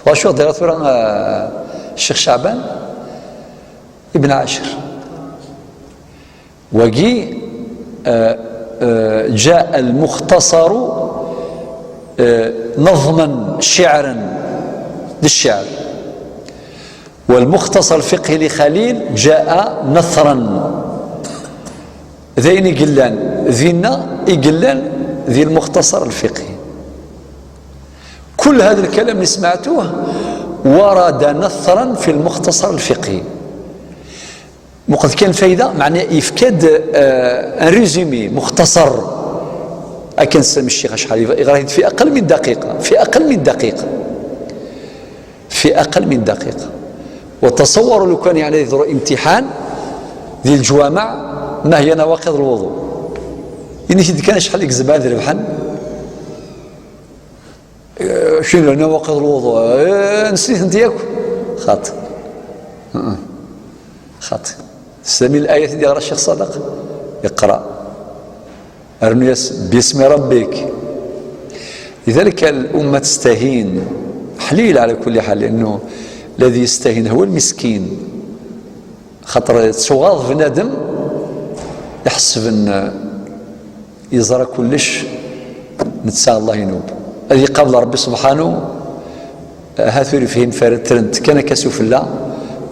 Wacu i ɣ-d-yerra tura, eh, Ccix Ceɛban Ibn Ɛacir? Wagi, eh, eh, جاء المختصر, eh, نظما شعرا, d ccɛer. والمختصر الفقهي لخليل جاء نثرا. D ayen i yellan dinna, i yellan di lmuxtasar lfiqhi. كل هذا الكلام اللي سمعتوه ورد نثرا في المختصر الفقهي. Muqel kan fayda, meɛna yefka-d, eh, un résumé muxtasar. Akken tessnem ccix acḥal, yeɣra-t-id في أقل من دقيقة، في أقل من دقيقة. في أقل من دقيقة. وتصوروا لو كان يعني يديروا امتحان ديال الجوامع، ما هي نواقض الوضوء؟ Ini-t-id kan acḥal i yezban d lebḥen. Eh, شنو نواقض الوضوء؟ Eh, nesli-tent yakk. خاطئ. Uh-uh. خاطئ. Teslam i layat i d-yeɣra Ccix Ṣadiq? Iqra. Rnu-yas: "Bismi Rabbik." لذلك الأمة تستهين. حليل على كل حال، لأنه الذي يستهين هو المسكين. خاطر تسوغاض بنادم يحسب أن يزرى كلش، نتساءل الله ينوب. هذه قبل ربي سبحانه، هاتو اللي فهم فارد ترند كان كسفلا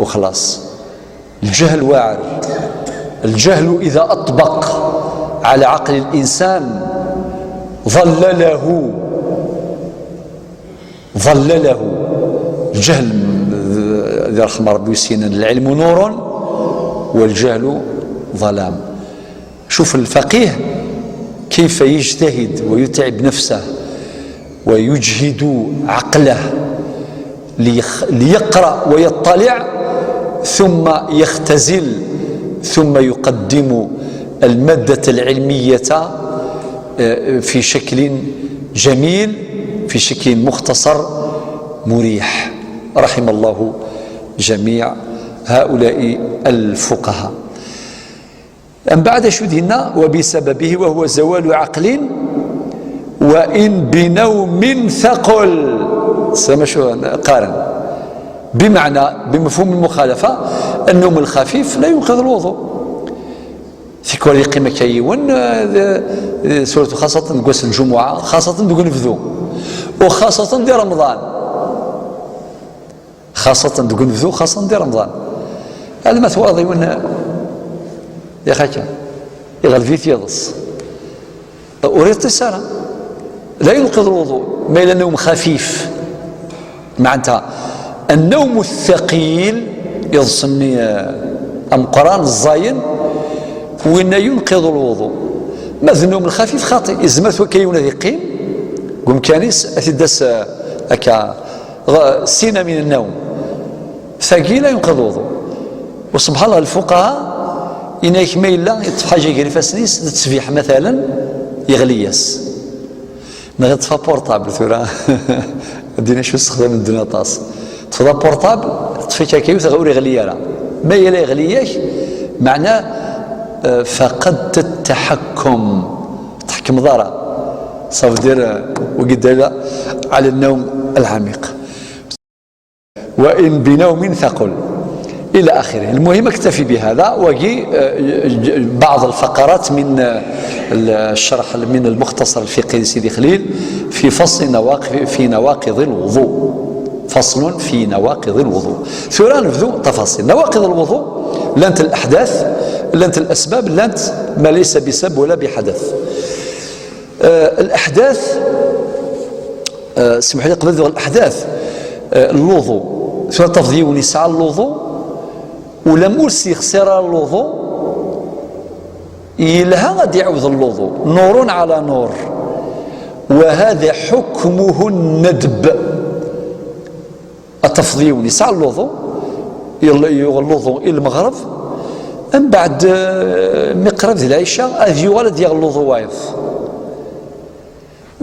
وخلاص. الجهل واعر. الجهل إذا أطبق على عقل الإنسان ظلله، ظلله. الجهل، ذي رحمة ربي وسينا، العلم نور والجهل ظلام. شوف الفقيه كيف يجتهد ويتعب نفسه ويجهد عقله ليخ-، ليقرأ ويطلع، ثم يختزل، ثم يقدم المادة العلمية، آه، في شكل جميل، في شكل مختصر مريح. رحم الله جميع هؤلاء الفقهاء. أم بعد شو دينا: "وبسببه وهو زوال عقل وإن بنوم ثقل". سما شو قارن؟ بمعنى، بمفهوم المخالفة، النوم الخفيف لا ينقض الوضوء. Tikwal yeqqim akka yiwen, eh, eh, surtout خاصة deg wass n lǧumuɛa, خاصة deg unebdu, u خاصة di Remḍan. خاصة deg unebdu, خاصة di Remḍan. Alma twalaḍ yiwen, eh, yax akka, iɣleb-it yiḍes. Ur iṭis ara. لا ينقض الوضوء. ما إلا نوم خفيف. معناتها النوم الثقيل يضصني، آه، أمقران الزاين، وإن ينقض الوضوء. ما النوم الخفيف خاطئ. إذا ما توكي ولا يقيم، قم كانيس، أتدس، آه، أكا، غ-، سنة من النوم. Tagi la yenqeḍ wuḍu. U subḥan Allah, lfuqaha, yenna-yak ma yella yeṭṭef ḥaǧa gar ifassen-is, d ttesbiḥ, matalan, yeɣli-yas. Neɣ yeṭṭef aportabl tura. Ad d-iniɣ acu ssexdamen ddun aṭas. Teṭṭfeḍ aportabl, teṭṭef-ik akka yiwet, ur yeɣli ara. Ma yella yeɣli-yak, meɛna, eh, فقدت التحكم. Ur tḥekkmeḍ ara. Ça veut dire, eh, wagi dalil على النوم العميق. وإن بنوم ثقل إلى آخره. المهم، أكتفي بهذا، وأجي، آه، بعض الفقرات من، آه، الشرح من المختصر الفقهي لسيدي خليل في فصل نواقض، في نواقض الوضوء. فصل في نواقض الوضوء. Tura nebdu تفاصيل. نواقض الوضوء llant الأحداث، llant الأسباب، llant ما ليس بسبب ولا بحدث. آه، الأحداث، آه، اسمح لي، قبل ذو الأحداث، آه، الوضوء. Tura tafeḍ yiwen yesɛa الوضوء، ولم يسخسر الوضوء، يلها غادي يعوض الوضوء، نور على نور، وهذا حكمه الندب. Ad tafeḍ yiwen yesɛa الوضوء، yel-، yuɣ الوضوء i lmeɣreb, mbeɛd, eh, mi qrib d lɛica, ad yuɣal ad yaɣ الوضوء wayeḍ.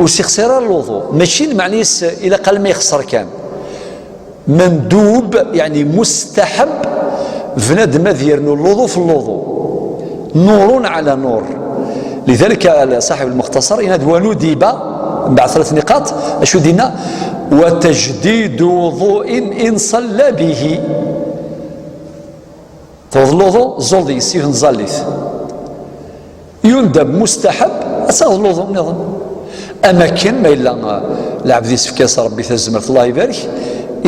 Ur s-ixṣir ara الوضوء. Mačči lmeɛna-is ilaq alma yexṣer kan. Mendub, yeɛni mustaḥab, bnadem ad yernu الوضوء في الوضوء. نور على نور. لذلك صاحب المختصر ينادي وندب، بعد ثلاث نقاط، أشو دينا؟ وتجديد وضوء إن صلى به. Tewweḍ الوضوء, ẓẓul deg-s yiwet n tẓallit. Yundab, mustaḥab, ad taɣeḍ الوضوء nniḍen. Am akken ma yella, uh, lɛebd yessefk-as Ṛebbi tazmert, Allah ibarek,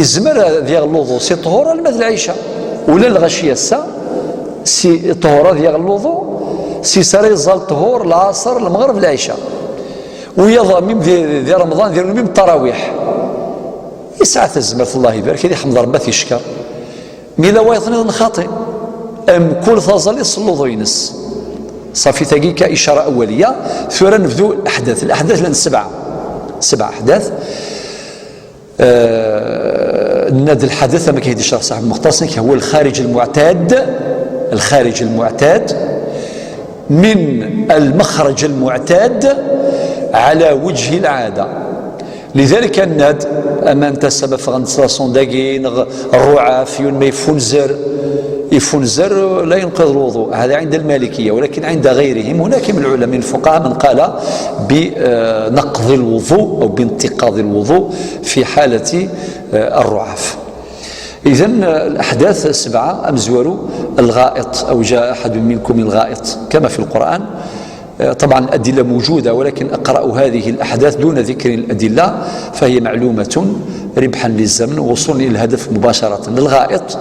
izmer ad yaɣ الوضوء si ṭṭhur alma d lɛica. Ula lɣaci ass-a, si ṭṭhur ad yaɣ الوضوء, si s ara yeẓẓal ṭṭhur, lɛaṣer, lmeɣreb, lɛica. Wiyaḍ, même di, di Remḍan, di même ttarawiḥ. Yesɛa tazmert, Allah ibarek, ad iḥmed Ṛebbi, ad t-ickeṛ. Mi la wayeḍ nniḍen xaṭi. Mkul taẓallit s الوضوء-ines. Ṣafi, tagi ka إشارة أولية. Tura nebdu الأحداث. الأحداث llan sebɛa. سبع أحداث. آه، ناد الحدث كما كيدي الشرح صاحب المختصر، هو الخارج المعتاد، الخارج المعتاد من المخرج المعتاد على وجه العادة. لذلك الناد، أما أنت سبب فغنسلاسون داكي، نغ-، الرعاف، يون ما يفنزر، يفنزر لا ينقض الوضوء، هذا عند المالكية، ولكن عند غيرهم هناك من العلماء الفقهاء من قال بنقض الوضوء أو بانتقاض الوضوء في حالة آه، الرعاف. إذن الأحداث السبعة أمزور الغائط، أو جاء أحد منكم الغائط كما في القرآن. آه، طبعا الأدلة موجودة، ولكن أقرأ هذه الأحداث دون ذكر الأدلة، فهي معلومة ربحا للزمن ووصولا إلى الهدف مباشرة. الغائط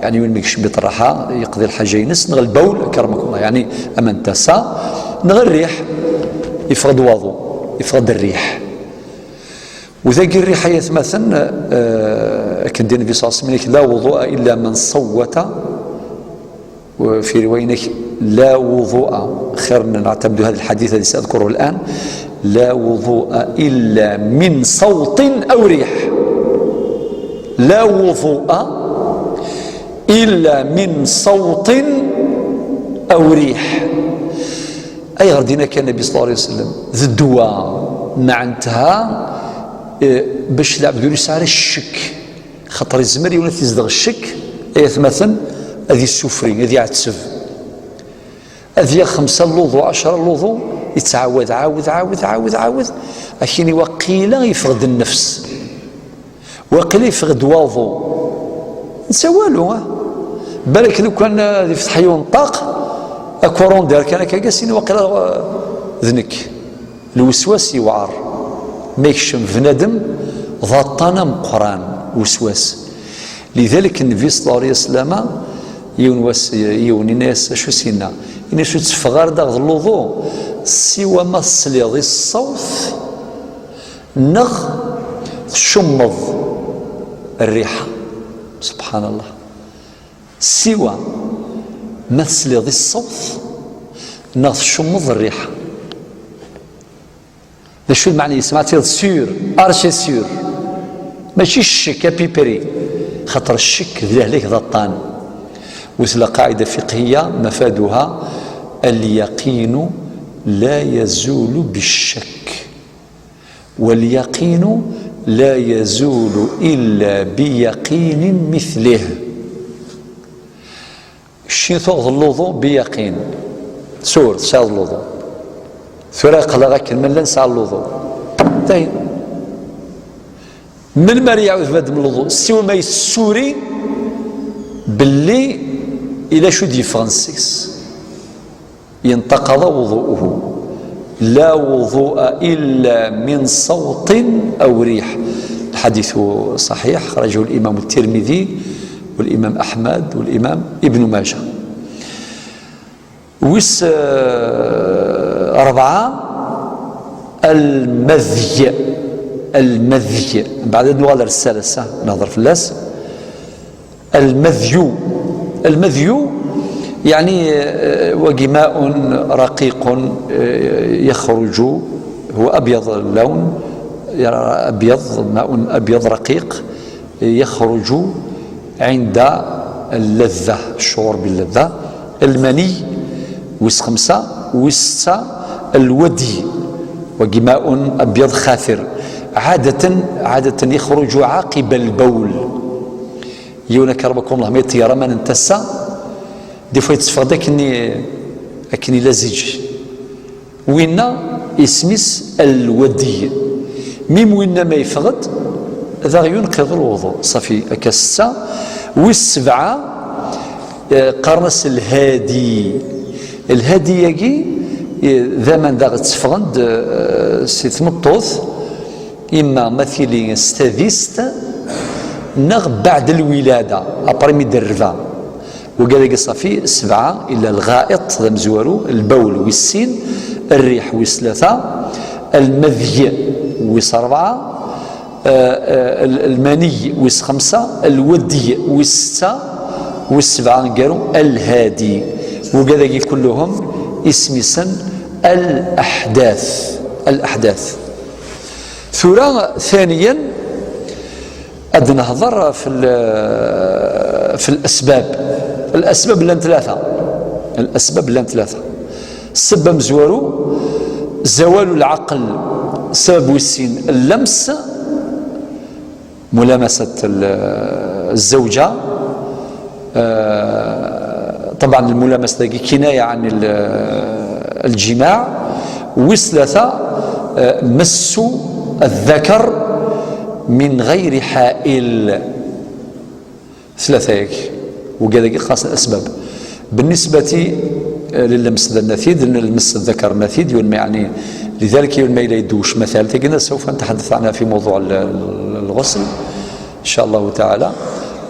يعني وين ميكش بيت الراحة يقضي الحاجة ينس، نغ البول كرمك الله، يعني أمن تسا، نغ الريح يفقد واضو، يفقد الريح. وذاك الريح يا ثماثن، آه، كان النبي صلى الله عليه وسلم: "لا وضوء إلا من صوت". وفي رواية: "لا وضوء"، خير نعتمد هذا الحديث الذي سأذكره الآن: "لا وضوء إلا من صوت أو ريح". "لا وضوء إلا من صوت أو ريح". أي غردينا كان النبي صلى الله عليه وسلم ذ الدواء معنتها، إيه، باش العبد يسعى الشك. خاطر يزمر يولي يزدغ الشك، أي أثمثن، أذي السفري، أذي يعتسب، أذي خمسة اللوضو، عشرة اللوضو، يتعاود، عاود، عاود، عاود، عاود، أكيني وقيلة يفقد النفس، وقيلة يفقد واضو. نسوالو، ها؟ بالك لو كان ذي فتح يون طاق، أكورون دار كان كاكاسين وقيلة ذنك. الوسواس يوعر، ما يكشم بنادم ضطانا مقران وسواس. لذلك النبي صلى الله عليه وسلم يون واس-، يون الناس شو سينا، إن شو تفغار داغ اللوضو سوى ما تصلي الصوت نغ تشمض الريحة. سبحان الله. سوى ما تسليض الصوت نغ تشمض الريحة. ذا شو المعنى يسمع تيض سير، أرشي سير. ماشي الشك أبيبري، خاطر الشك ذي لهلك ذا الطان. وثلا قاعدة فقهية مفادها: "اليقين لا يزول بالشك، واليقين لا يزول إلا بيقين مثله". Kečči tuɣeḍ lluḍu bi yaqin. Tsur, tesɛiḍ lluḍu. Tura aql-aɣ akken ma llan nesɛa lluḍu. Dayen. Melmi ara iɛawed bnadem lluḍu? Siwa ma yessuri belli ila acu d-yeffɣen seg-s. ينتقض وضوءه. لا وضوء إلا من صوت أو ريح. الحديث صحيح، خرجه الإمام الترمذي والإمام أحمد والإمام ابن ماجه. ويس، آه، أربعة، المذي. المذي. بعد نوال الثالثة نهضر في اللاس. المذي. المذي يعني، آه، وجماء رقيق، آه، يخرج، هو أبيض اللون، يعني أبيض، ماء أبيض رقيق يخرج عند اللذة، الشعور باللذة. المني ويس خمسة، ويس ستة الودي، وجماء أبيض خاثر، عادة، عادة يخرج عقب البول. Yiwen akka, ربكم الله، ma yeṭṭer aman n tasa, des fois yetteffeɣ-d akken i, akken i la ziǧ. Winna isem-is الودي. Mim winna ma yeffeɣ-d, d aɣyun qiḍ lwuḍu. Ṣafi, akka setta. Wis sebɛa, eh, qqaren-as الهادي. الهادي-agi, eh, d aman daɣ tteffɣen-d, eh, si tmeṭṭut, imma ma tili s tadist, neɣ بعد الولادة, après mi d-rba. Wigad-agi ṣafi, sebɛa, ila الغائط, d amezwaru, البول, wis sin, الريح, wis tlata, المذي, wis rebɛa, eh, eh, المني, wis xemsa, الودي, wis setta, wis sebɛa, aneggaru, الهادي. Wigad-agi كلهم isem-isen الأحداث. الأحداث. Tura, ثانيا, ad nehḍer في ال-، في الأسباب. الأسباب llan tlata. الأسباب llan tlata. Ssebba amezwaru, زوال العقل, ssebba wis sin, اللمس, ملامسة ال-، الزوجة, eh, طبعا الملامسة داكي كناية عن ال-، الجماع. ويس ثلاثة، آه، مس الذكر من غير حائل. ثلاثة ياك. وكذا خاص الأسباب. بالنسبة، آه، للمس ذا النثيد، لأن المس الذكر النثيد يون يعني. لذلك يون ما إلى يدوش مثال تقلنا سوف نتحدث عنها في موضوع ال-، ال-، الغسل إن شاء الله تعالى.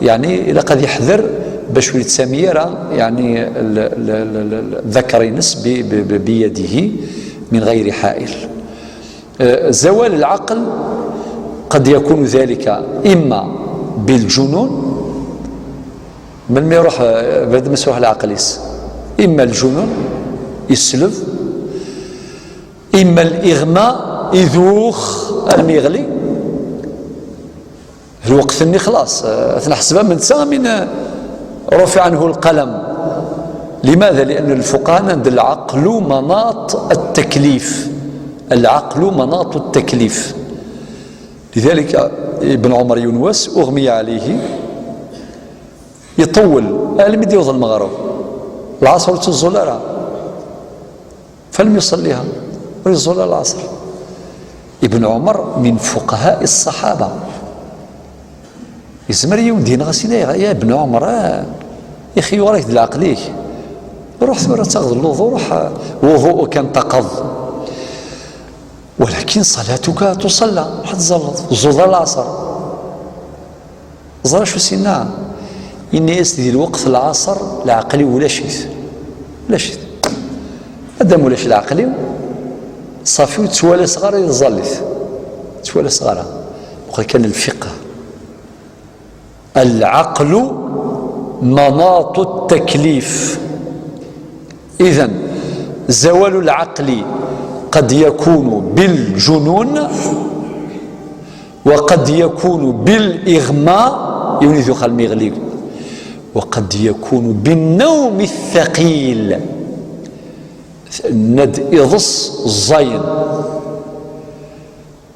يعني إلا قد يحذر باش يتسامي راه يعني ال-، ال-، ال-، ال-، الذكر ينس ب-، ب-، ب-، بيده من غير حائل. آه، زوال العقل قد يكون ذلك إما بالجنون، من ما يروح، آه، بعد ما يروح العقل يس، إما الجنون يسلب، إما الإغماء يذوخ الميغلي. الوقت اللي خلاص، آه، تنحسبها من تسعة من، آه، رفع عنه القلم. لماذا؟ لأن الفقهاء عند العقل مناط التكليف. العقل مناط التكليف. لذلك ابن عمر ينوس أغمي عليه يطول، المدي يوض المغرب، العصر تزول راه، فلم يصليها ويزول العصر. ابن عمر من فقهاء الصحابة. يزمر يوم دين غسينا يا، يا ابن عمر، آه، يا أخي، وراك د العقليك. روح ثورة تاخذ الوضوء، روح، آه، وضوءك انتقض. ولكن صلاتك تصلى، روح تزلط، زوض العصر. زرا شو سينا؟ إني أسدي الوقت العصر العقلي ولا شيء. ولا شيء. مادام ولاش العقلي، صافي، وتوالى صغار يزلط. توالى صغار. وقال كان الفقه. العقل مناط التكليف. إذن زوال العقل قد يكون بالجنون، وقد يكون بالإغماء، يوني ذو خال ميغليق، وقد يكون بالنوم الثقيل. ند إضص الزين.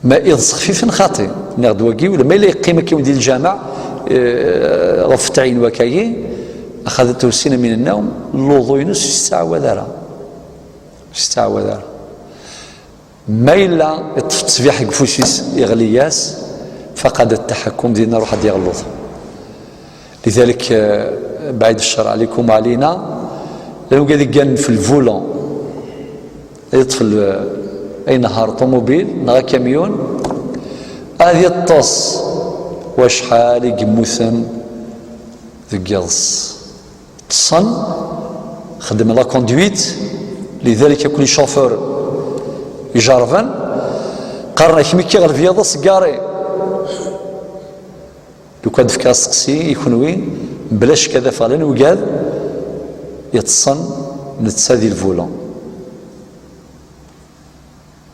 ما إضص خفيف خاطي، ناخد واقي، ولا ما إلا يقيم كيما ديال الجامع، آه، غف تعين وكاي، أخذته سنة من النوم، اللوضو ينس الساعة وذارة. الساعة وذارة. ما إلا يطفي التصبيح يقفوسيس يغلياس، فقد التحكم ديالنا روح ديال اللوضو. لذلك، آه، بعيد الشر عليكم وعلينا، لأنه قاعد يقال في الفولون، يطفل، آه، أي نهار طوموبيل، نهار كاميون، هذه الطس، وشحال يقموثن ذقيض. تصن، خدم لا كوندويت، لذلك كل شوفور يجربن، قرنا كمي كي غلب يضا سكاري. لو كان دفكا سقسي يكون وين، بلاش كذا فعلا وقال يتصن نتسادي الفولون.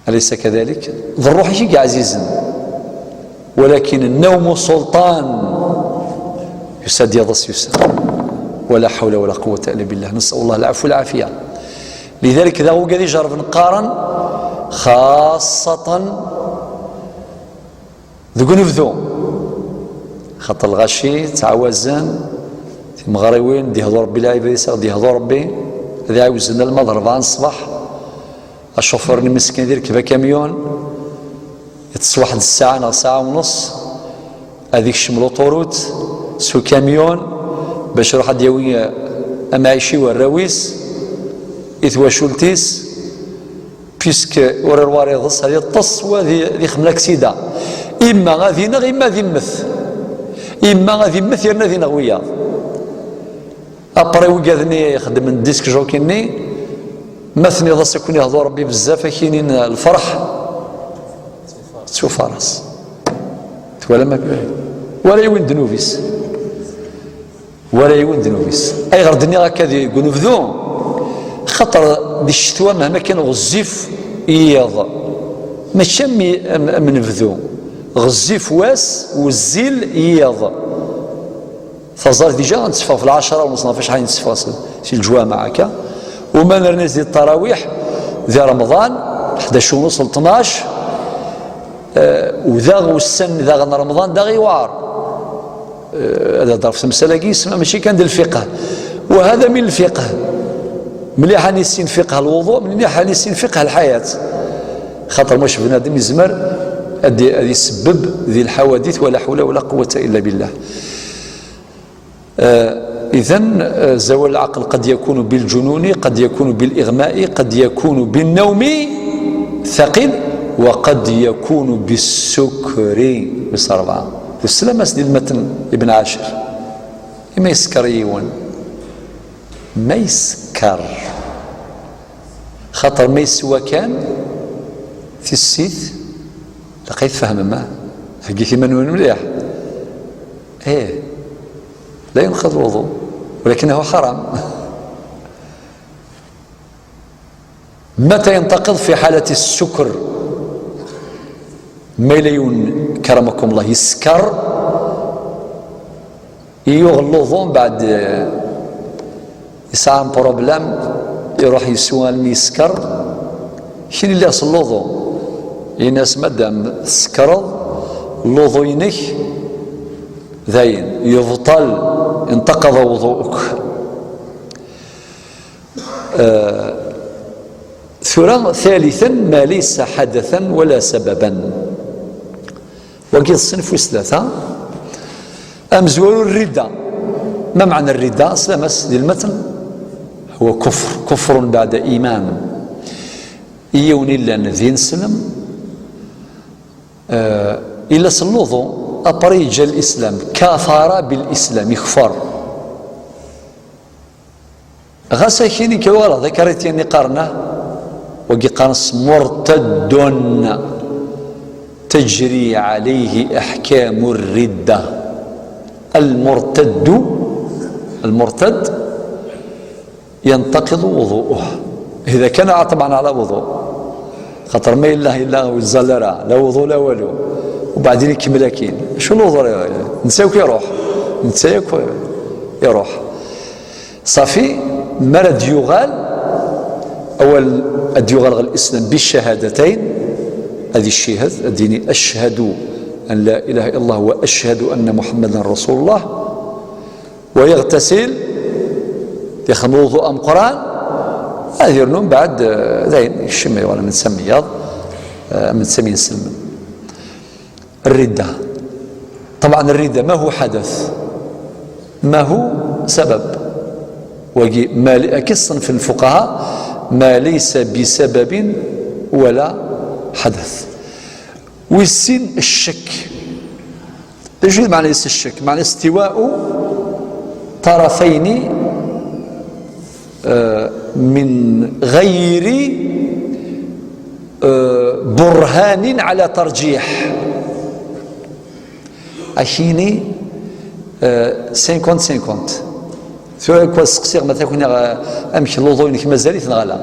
أليس كذلك؟ ذ الروح شي عزيزا، ولكن النوم سلطان. يساد يضس يساد. ولا حول ولا قوة إلا بالله، نسأل الله العفو والعافية. لذلك ذا هو قاعد يجرب نقارن خاصة ذو نبذو. خاطر الغاشي تعاوزن تمغريوين دي هضور ربي العباد يسا دي هضور ربي، ذي عاوزن المضرب عن الصباح. الشوفور المسكين ديال كذا كاميون، يتصل واحد الساعة نغ ساعة ونص، هذيك الشم لوطوروت، سو كاميون، باش يروح يداوي أمعيشي والراويس، إثواشولتيس، بيسك ورا الواريضس، هذه الطس، وهذه، هذه خملة كسيدة. إما غادي ينغ، إما غادي يمث. إما غادي يمث، يرنا غادي ينغ وياه. أبري وقادني يخدم الديسك جوكيني، ما ثني ضاس يكون يهضر ربي بزاف، كاينين الفرح. تشوف راس. تولى ما كاين. ولا يوين ذنوبيس. ولا يوين ذنوبيس. أي غير الدنيا هكا دي يقول نبذو. خاطر دي الشتوى مهما كان غزيف يض. ماشي مي-، أم-، أم نبذو. غزيف واس وزيل يض. فالزار ديجا غنتصفى في العشرة ونص، ما فيش حاجة نتصفى في الجوامع هكا. وما نرنيز دي التراويح دي رمضان، حداش ونص ل اثناش. آه، وذا والسن ذا غن رمضان دا غيوار. آه، هذا ضرب في المسألة كي يسمى ماشي كان ديال الفقه. وهذا من الفقه. مليح أن يسين فقه الوضوء، مليح أن يسين فقه الحياة. خاطر مش بنادم يزمر أدي، أدي سبب ذي الحوادث، ولا حول ولا قوة إلا بالله. آه، إذن، آه، زوال العقل قد يكون بالجنون، قد يكون بالإغماء، قد يكون بالنوم ثقيل، وقد يكون بالسكر. بس أربعة. والسلام أسدي المتن ابن عاشر. إما يسكر يون، ما يسكر. خاطر ما يسوى كان في السيث. لقيت فهم ما هكي كيما نون مليح. إيه، لا ينقض الوضوء، ولكنه حرام. متى ينتقض؟ في حالة السكر. ما إلا يون كرمكم الله يسكر، يغلظون بعد، آه، يسعى بروبلام، يروح يسوى المي يسكر. كين اللي أصل اللوضو؟ يناس مادام تسكرض، اللوضو ينك داين يبطل، انتقض وضوءك. آه، ثورة ثالثا، ما ليس حدثا ولا سببا. وقيل الصنف والثلاثة. أمزور الردة. ما معنى الردة؟ أسلم أس-، للمتن، هو كفر، كفر بعد إيمان. يوني لنا ذي نسلم، آه، إلا سلوضو أبريج الإسلام، كفر بالإسلام، يكفر. غاس أكيني كيوغالا ذكرت يعني قارنة، وقي قارنس مرتد تجري عليه أحكام الردة. المرتد، المرتد ينتقض وضوءه إذا كان عاطبا على وضوء. خاطر ما إلا، إلا وزال لا، لا وضوء لا والو. وبعدين يكمل أكين. شو الوضوء؟ نساوك يروح. نساوك يروح. صافي، مرض يغال، أول أد يغال الإسلام بالشهادتين، هذه الشهادة، الديني، أشهد أن لا إله إلا الله وأشهد أن محمدا رسول الله، ويغتسل، يخدم وضوء أم قران، هذه يرنون بعد، آه، داين الشمي ولا من سميض، آه، من سمي سلم. الردة. طبعا الردة ما هو حدث؟ ما هو سبب؟ وجي ما ل-، كصنف الفقهاء ما ليس بسبب ولا حدث. ويسين الشك. ايش معنى الشك؟ معنى استواء طرفين، آه، من غير، آه، برهان على ترجيح. أكيني، آه، سينكونت سينكونت. ثورة كوا سقسيغ ما تكون، آه، أمك اللوضو إنك مازالت نغلا.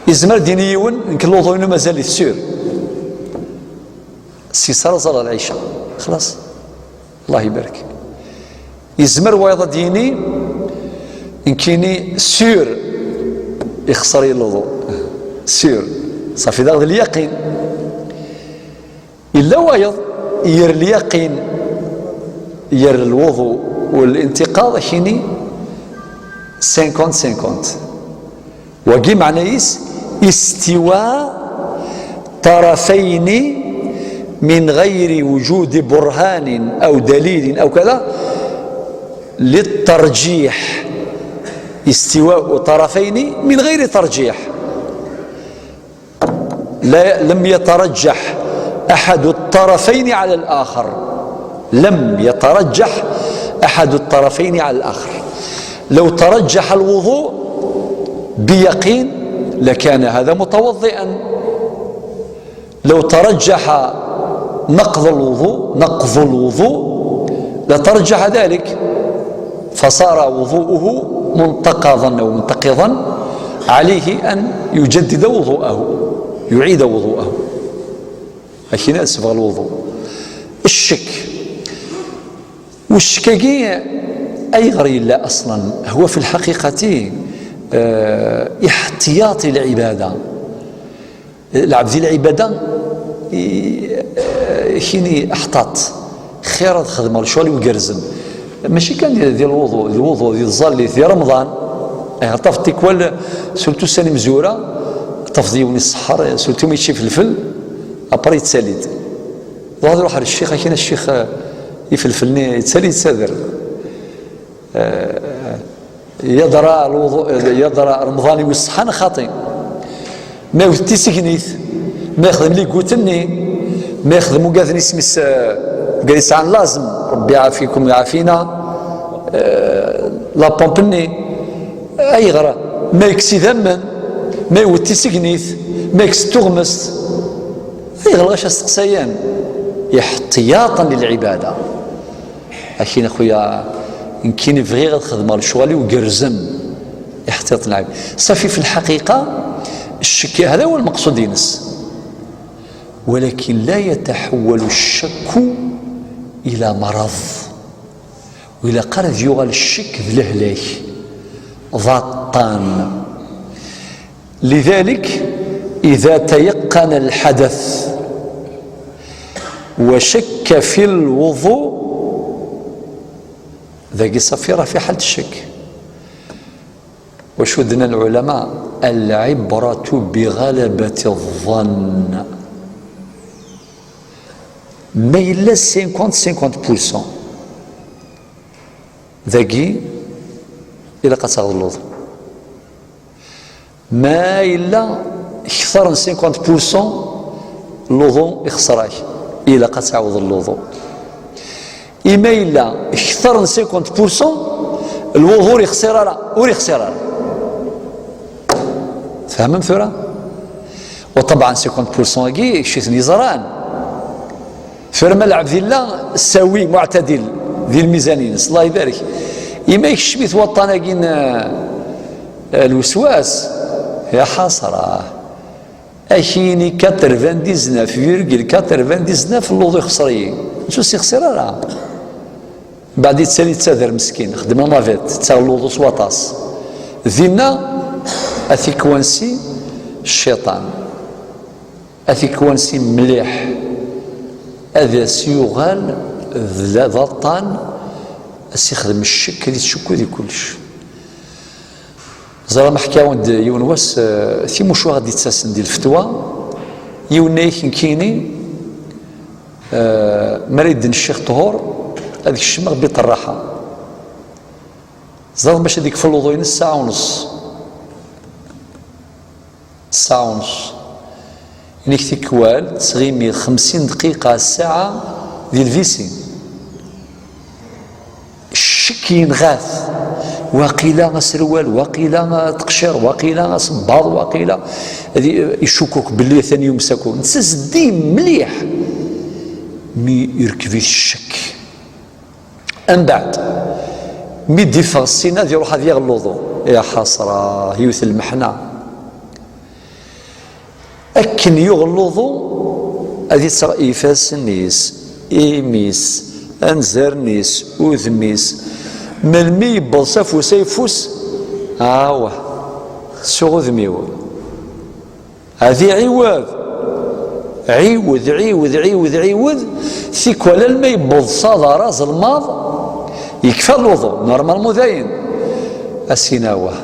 إزمر ديني يون إنك اللوضو إنه مازالت سور. سي صار صلاة العشاء. خلاص. الله يبارك. يزمر وايضا ديني إنكيني سور يخسر اللوضو. سور. صافي، داغ اليقين. إلا وايض ير اليقين، ير الوضوء والانتقاض كيني سينكونت سينكونت. وقي معنيس استواء طرفين من غير وجود برهان أو دليل أو كذا للترجيح، استواء طرفين من غير ترجيح. لا، لم يترجح أحد الطرفين على الآخر. لم يترجح أحد الطرفين على الآخر. لو ترجح الوضوء بيقين لكان هذا متوضئا. لو ترجح نقض الوضوء، نقض الوضوء، لترجح ذلك، فصار وضوءه منتقضا أو منتقضا، عليه أن يجدد وضوءه، يعيد وضوءه. أكينا سبغ الوضوء. الشك. والشكاكي أيغر إلا أصلا هو في الحقيقة، آه، احتياطي العبادة. العبد ديال العبادة ي-، آه، كيني احتاط. خير هاد الخدمة، الشغل يقرزن. Mačči kan di, di lwuḍu, di lwuḍu, di tẓallit, di Remḍan. Eh, tafeḍ tikwal, surtout ussan imezwura, tafeḍ yiwen iṣeḥḥer, surtout ma yečča ifelfel, après yettali-d. Dɣa ad iruḥ ar ccix, akin a ccix, eh, ifelfel-nni yettali, yettader. Eh, yeḍra lwuḍu, yeḍra Remḍan-iw iṣeḥḥan xaṭi. Ma iwet tisegnit, ma yexdem ligut-nni, ma yexdem ugad n isem-is, eh, ugad yesɛan lazem, Rebbi iɛafikum iɛafina, eh, la pompe-nni, ayɣer? Ma yekkes idammen, ma iwet tisegnit, ma yekkes tuɣmest, ayɣer ɣac asteqsayan? Iḥtiyaṭan lilɛibada. Akin a xuya, nekkini bɣiɣ ad xedmeɣ lecɣal-iw gerrzen, iḥtiyaṭ n lɛib. Safi, fi lḥaqiqa, ccek, hada huwa lmeqsud-ines. Walakin la yataḥawwalu ccakku ila maraḍ. Ur ilaq ara ad yuɣal ccek d lehlak, d aṭṭan. لذلك إذا تيقن الحدث وشك في الوضوء، dagi ṣafi rah fi ḥal ccek. Wacu d-nnan lɛulama? العبرة بغلبة الظن. Ma yella cinquante cinquante pour cent, dagi ilaq ad taɣeḍ luḍu. Ma yella kter n cinquante pour cent, luḍu ixṣer-ak, ilaq ad tɛawdeḍ luḍu. I ma yella kter n cinquante pour cent, lwuḍu ur ixṣir ara, ur ixṣir ara. Tfehmem tura? وطبعا cinquante pour cent-agi, kečč i ten-yeẓran. Tura ma lɛebd yella sawi, muɛtadil, di lmizan-ines, Allah ibarek. I ma yekcem-it waṭṭan-agi n, eh, lweswas, ya ḥasra. Ad k-yini quatre-vingt-dix-neuf virgule quatre-vingt-dix-neuf luḍu ixṣer-iyi. Ur s-ixṣir ara. Mbeɛd yettali yettader meskin, xdem la navette, yettaɣ luḍu s waṭas. Dinna, ad t-ikwansi cciṭan. Ad t-ikwansi mliḥ, ad as-yuɣal d la-, d aṭṭan, ad s-ixdem ccek, ad yettcukku di kullec. Ẓriɣ ma ḥkiɣ-awen-d yiwen wass, eh, timucuha d-yettasen di lfetwa, yiwen-nni nekkini, eh, mi ara yedden ccix ṭhur, ad kecmeɣ biṭ rraḥa. Ẓriɣ bac ad yekfu luḍu-ines ssaɛa u nṣ. Ssaɛa u nṣ. Inek tikwal ttɣimi xemsin dqiqa ssaɛa di lvisi. Ccek yenɣa-t. Waqila aserwal, waqila teqcir, waqila asebbaḍ, waqila ad i-, icukuk belli atan yumsak. Netta zeddi mliḥ. Mi irkeb-it ccek. Mbeɛd, mi d-iffeɣ ssin ad iruḥ ad yaɣ luḍu. Ya ḥasra, yiwet lmeḥna. Akken yuɣ luḍu, ad ittaɣ ifassen-is, imi-s, anzaren-is, udem-is. Melmi yewweḍ s afus ayeffus, awah, ttuɣ udem-iw. Ad iɛiwed, ɛiwed, ɛiwed, ɛiwed, ɛiwed, tikwal alma yewweḍ s aḍar azelmaḍ, yekfa luḍu, normalement dayen. Asin awah.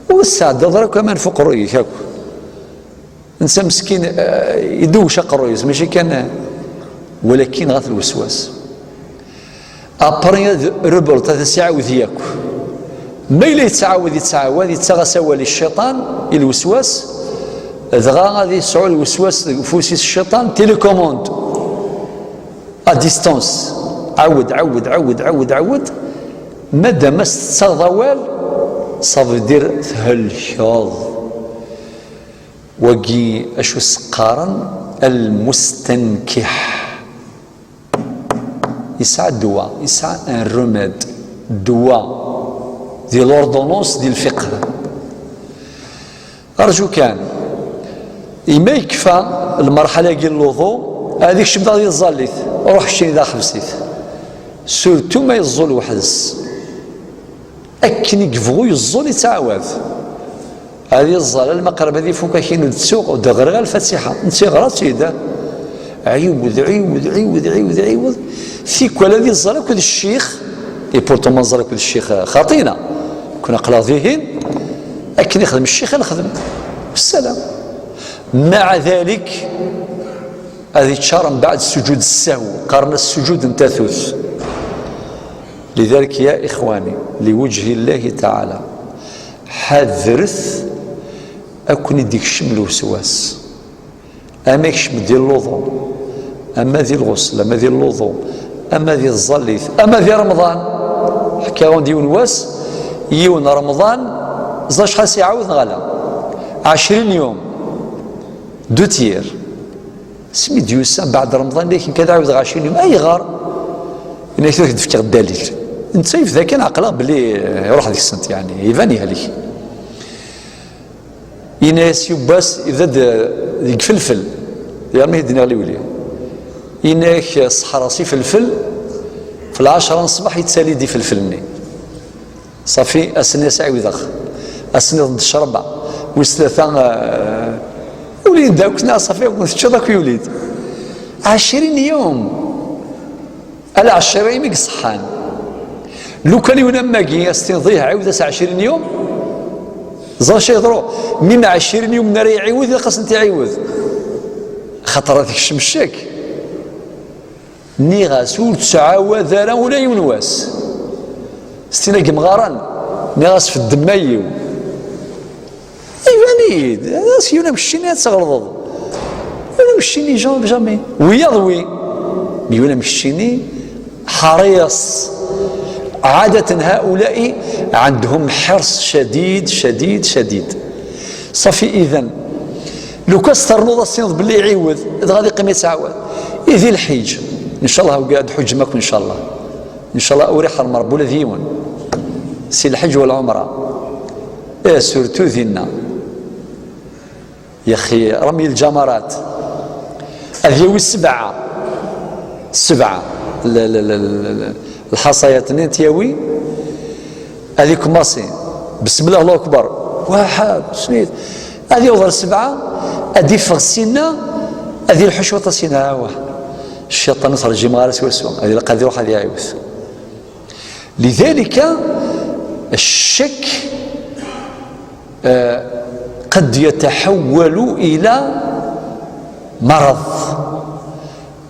Ur tesɛeddaḍ ara akk aman f uqerruy-ik akk. Netta meskin, eh, idewwec aqerruy-is, mačči kan, eh, walakin ɣef lweswas. Après ad rebelt, ad as-iɛawed yakk. Ma yella yettɛawed, yettɛawad, yettaɣ-as awal i cciṭan, i lweswas, dɣa ad yesɛu lweswas deg ufus-is cciṭan, télécommande, à distance. Ɛawed, ɛawed, ɛawed, ɛawed, ɛawed. Madama s-tettaɣeḍ awal, ça veut dire thelkeḍ. Wagi acu s-qqaren? Lmustenkiḥ. Yesɛa ddwa, yesɛa un remède, ddwa, di l'ordonnance, di lfiqh. Rǧu kan, imi yekfa lmerḥala-agi n luḍu, ad ikcem daɣ di tẓallit, ruḥ keččini daɣ ḥbes-it. Surtout ma yeẓẓul weḥd-s. Akken i yebɣu yeẓẓul, yettɛawad. Ad yeẓẓal alma qrib ad ifuk, akin ur d-ttuɣ, ur d-ɣriɣ ara Lfatiḥa. Netta yeɣra-tt-id. Ɛiwed, ɛiwed, ɛiwed, ɛiwed, ɛiwed. Tikwal ad yeẓẓal akked ccix, Et pourtant ma nẓer akked ccix xaṭina, kun aql-aɣ dihin, akken ixdem ccix ad nexdem. Ssalam. Maɛa dalik, ad iččar mbeɛd sujud ssahw, qqaren-as sujud n tatut. Lidalik ya ixwani, liwejhi llahi taɛala, ḥadret akken i d-ikcem lewswas. Ama ikcem di luḍu, ama di lɣusl, ama di luḍu, ama di tẓallit, ama di remḍan. Ḥkiɣ-awen-d yiwen wass, yiwen remḍan, ẓer acḥal s-iɛawed neɣ ala? Ɛecrin yum, deux tiers. Smi d-yusa mbeɛd remḍan, la ikenka ad ɛiwdeɣ ɛecrin yum. Ayɣer? Yenna-ak tura ad k-d-fkeɣ ddalil. Netta yebda kan ɛeqleɣ belli iruḥ deg-sent, yeɛni iban yehlek. Yenna-yas yiwwas, yebda-d deg ifelfel, yerna i d-nniɣ liwli. Yenna-yak ṣeḥḥreɣ s ifelfel, f lɛecra n ṣṣbeḥ yettali-d ifelfel-nni. Ṣafi, ass-nni ad s-ɛiwdeɣ. Ass-nniḍen d ccraba. Wis tlata, eh, ulin-d akk, neɣ ṣafi, akk teččiḍ akk yuli-d. Ɛecrin yum. Ala ɛecrin yum i iṣeḥḥan. Lukan yiwen am wagi, as-tiniḍ ih, ɛiwed-as ɛecrin yum, ẓer acu yeḍru. Mi n ɛecrin yum n ara iɛiwed, ilaq ad sent-iɛiwed. Xaṭer ad ikcem ccek. Nniɣ-as, ur ttɛawad ara ula yiwen wass. S tin-agi mɣaran, nniɣ-as, f ddemma-iw. Iban-iyi-d, as yiwen am keččini ad tɣelḍeḍ. Yiwen am keččini, jamais, jamais. Wiyaḍ wi. Yiwen am keččini, حريص. عادة هؤلاء عندهم حرص شديد، شديد، شديد. صافي، إذن، لو كان سترنوض السينض باللي يعيوذ، إذا غادي يقيم يتعاود. إذ الحج. إن شاء الله، وقاعد حج ماكو إن شاء الله. إن شاء الله، أوري حرم رب ولا ديون. سي الحج والعمرة. إيه، سورتو دينا. يا أخي، رمي الجمرات. هذه يوي سبعة. سبعة. ال-، ال-، ال-، ال-، ال-، الحصيات نين تياوي. هذه كوماسي. بسم الله، الله أكبر. واحد، سميت. هذه يوضر سبعة. هذه فغسينا. هذه الحشوة سينا. واه. الشيطان يخرج ما غير سوا سوا. هذه القادر واحد يعيوث. لذلك الشك، آه، قد يتحول إلى مرض،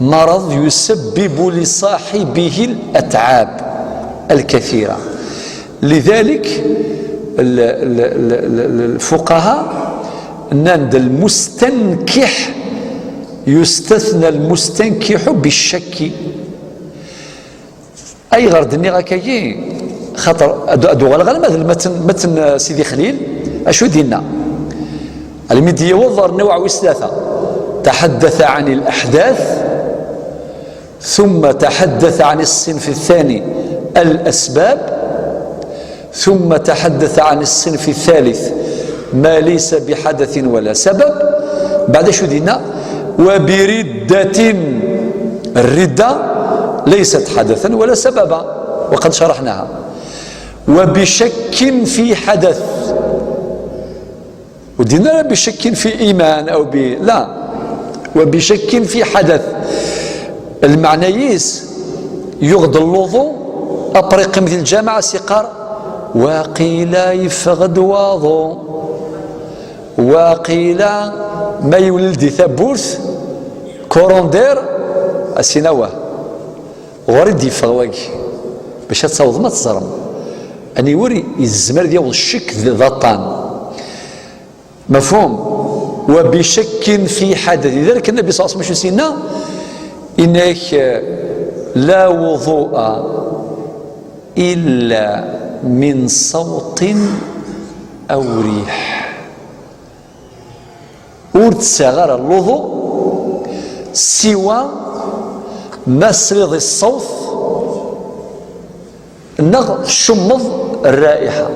مرض يسبب لصاحبه الأتعاب الكثيرة. لذلك ال-، ال-، ال-، ال-، الفقهاء نند المستنكح، يستثنى المستنكح بالشك. Ayɣer d-nniɣ akkagi? Xaṭer ad, ad uɣaleɣ alamma d lmatn, matn, eh, Sidi Xlil, acu i d-yenna? Almi d-yewweḍ ɣer nnuɛ wis tlata, تحدث عن الأحداث، ثم تحدث عن الصنف الثاني، الأسباب، ثم تحدث عن الصنف الثالث ما ليس بحدث ولا سبب. بعد شو دينا؟ وبردة، الردة ليست حدثا ولا سببا، وقد شرحناها. وبشك في حدث، ودينا بشك في إيمان أو ب-، لا، وبشك في حدث. Lmeɛna-is, yuɣ-d lluḍu, après iqqim di lǧameɛ, as-iqqar, waqila yeffeɣ-d waḍu, waqila ma yulel di tawwurt, kurundir, as-ina wah, ɣur-i d-yeffeɣ wagi, bac ad tawḍem ad teẓrem. Aniwer yezmer ad yaweḍ ccek d, d aṭṭan. مفهوم؟ وبشك في حدث. لذلك النبي صلى الله عليه وسلم شو سينا؟ إنك لا وضوء إلا من صوت أو ريح. Ur tesɛiḍ ara lwuḍu siwa ma tesliḍ i ṣṣawt neɣ tcummeḍ rra'iḥa.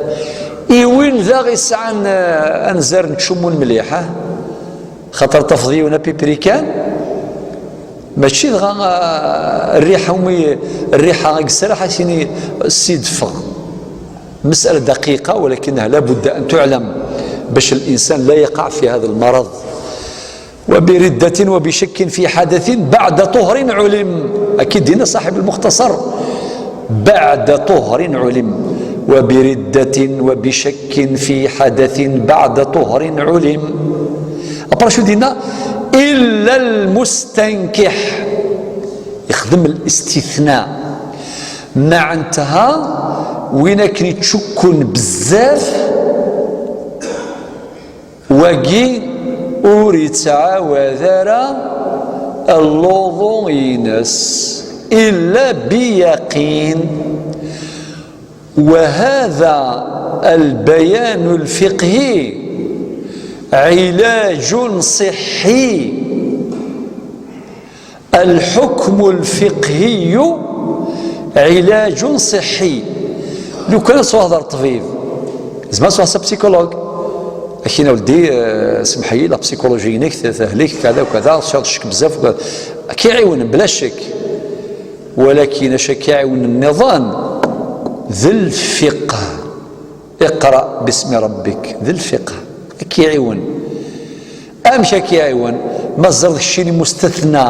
I win daɣ isɛan, eh, anzar n tcummun mliḥ, ah, xaṭer tafeḍ yiwen apiprikan, mačči dɣa, ah, rriḥa umi, rriḥa i yesraḥ, ad s-yini s-id-ffeɣ. مسألة دقيقة، ولكنها لا بد أن تعلم باش الإنسان لا يقع في هذا المرض. وبردة وبشك في حدث بعد طهر علم. Akka i d-yenna صاحب المختصر. بعد طهر علم، وبردة وبشك في حدث بعد طهر علم. Après, acu d-yenna? إلا المستنكح. Yexdem الاستثناء. Meɛna-tha, win akken yettcukkun bezzaf, wagi ur yettɛawad ara lluḍu-ines إلا بيقين. وهذا البيان الفقهي علاج صحي. الحكم الفقهي علاج صحي. Lukan ad s-wahder ṭṭbib, zma ad s-wahsa psychologue. Akin a ولدي, eh, semḥ-iyi, la psychologie-inek t-, tehlik, kada u kada, tesɛiḍ ccek bezzaf, u kada. Ad k-iɛiwen, bla ccek. Walakin acu ad k-iɛiwen nniḍen? D lfiqh. اقرأ باسم ربك, d lfiqh. Ad k-iɛiwen. Amek ad k-iɛiwen? Ma teẓriḍ keččini mustatna,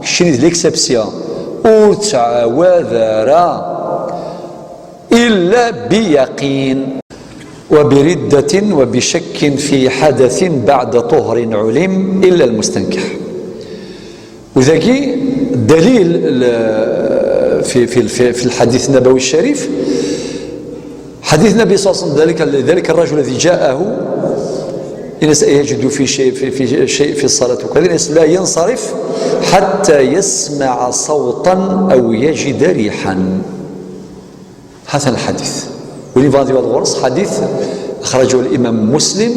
keččini d l'exception, ur ttɛawad ara إلا بيقين. وبردة وبشك في حدث بعد طهر علم إلا المستنكح. وذاكي دليل ال-، في، في، في، في الحديث النبوي الشريف، حديث النبي صلى الله عليه وسلم، ذلك، ذلك الرجل الذي جاءه، إن يجد في شيء، في، في شيء في الصلاة وكذا، لا ينصرف حتى يسمع صوتا أو يجد ريحا. هذا الحديث. Win yebɣan ad yuɣal ɣur-s, حديث أخرجه الإمام مسلم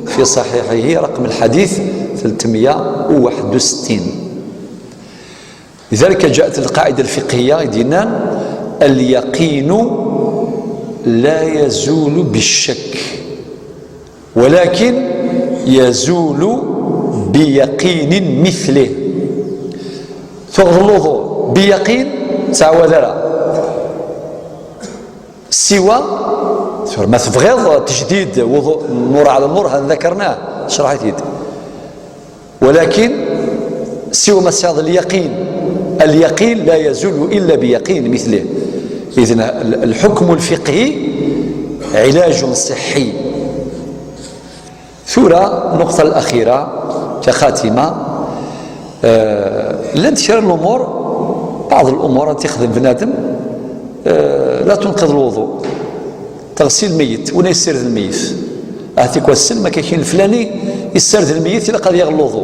في صحيحه، رقم الحديث ثلاثمية وواحد وستين. لذلك جاءت القاعدة الفقهية دينا: اليقين لا يزول بالشك، ولكن يزول بيقين مثله. Tuɣeḍ lluḍu بيقين, ur ttɛawad ara. سوى, ma tebɣiḍ تجديد وضوء, نور على نور, هذا ذكرناه, شرحت يد. ولكن سوى ما سياض اليقين، اليقين لا يزول إلا بيقين مثله. إذن ال-، الحكم الفقهي علاج صحي. Tura, النقطة الأخيرة كخاتمة, آه، llant kra n lumuṛ, بعض الأمور ad t-ixdem bnadem, آه، لا تنقض الوضوء. تغسيل الميت, win yessired lmeyyit. Ahat tikwal ssnem akka, kien leflani yessared lmeyyit, ilaq ad yaɣ lwuḍu.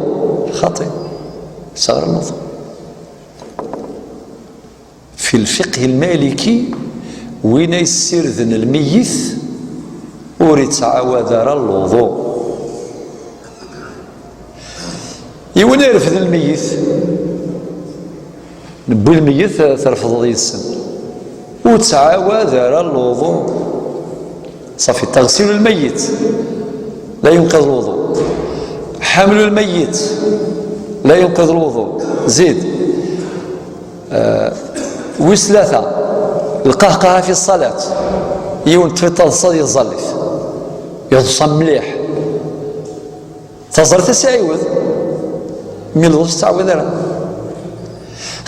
Xaṭi. Yesɛa lwuḍu. في الفقه المالكي, win ay yessirden lmeyyit ur yettɛawad ara lwuḍu. Yiwen irfed lmeyyit, newwi lmeyyit, trefdeḍ yes-sen, ur ttɛawad ara lwuḍu. صافي, تغسيل الميت لا ينقض الوضوء. حمل الميت لا ينقض الوضوء. زيد. آه، wis tlata, القهقهة في الصلاة. Yiwen ṭṭfi taḍsa di tẓallit. Yeḍsa mliḥ. Taẓallit-is iɛiwed. Mi lwuḍu ur tettɛawad ara.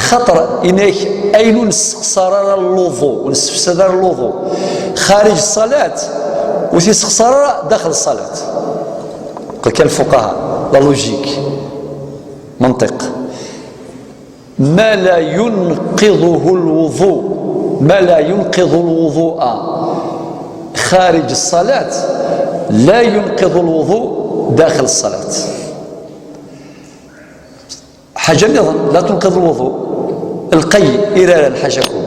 Xaṭer, inak, ayen ur nessexṣar ara lwuḍu, ur nessefsad ara lwuḍu, خارج الصلاة, ur t-yessexṣar ara داخل الصلاة. Qal kan الفقهاء, la logique, منطق. ما لا ينقضه الوضوء، ما لا ينقض الوضوء خارج الصلاة لا ينقض الوضوء داخل الصلاة. حاجة نظن لا تنقض الوضوء. القي، إرارا، حاشاكم.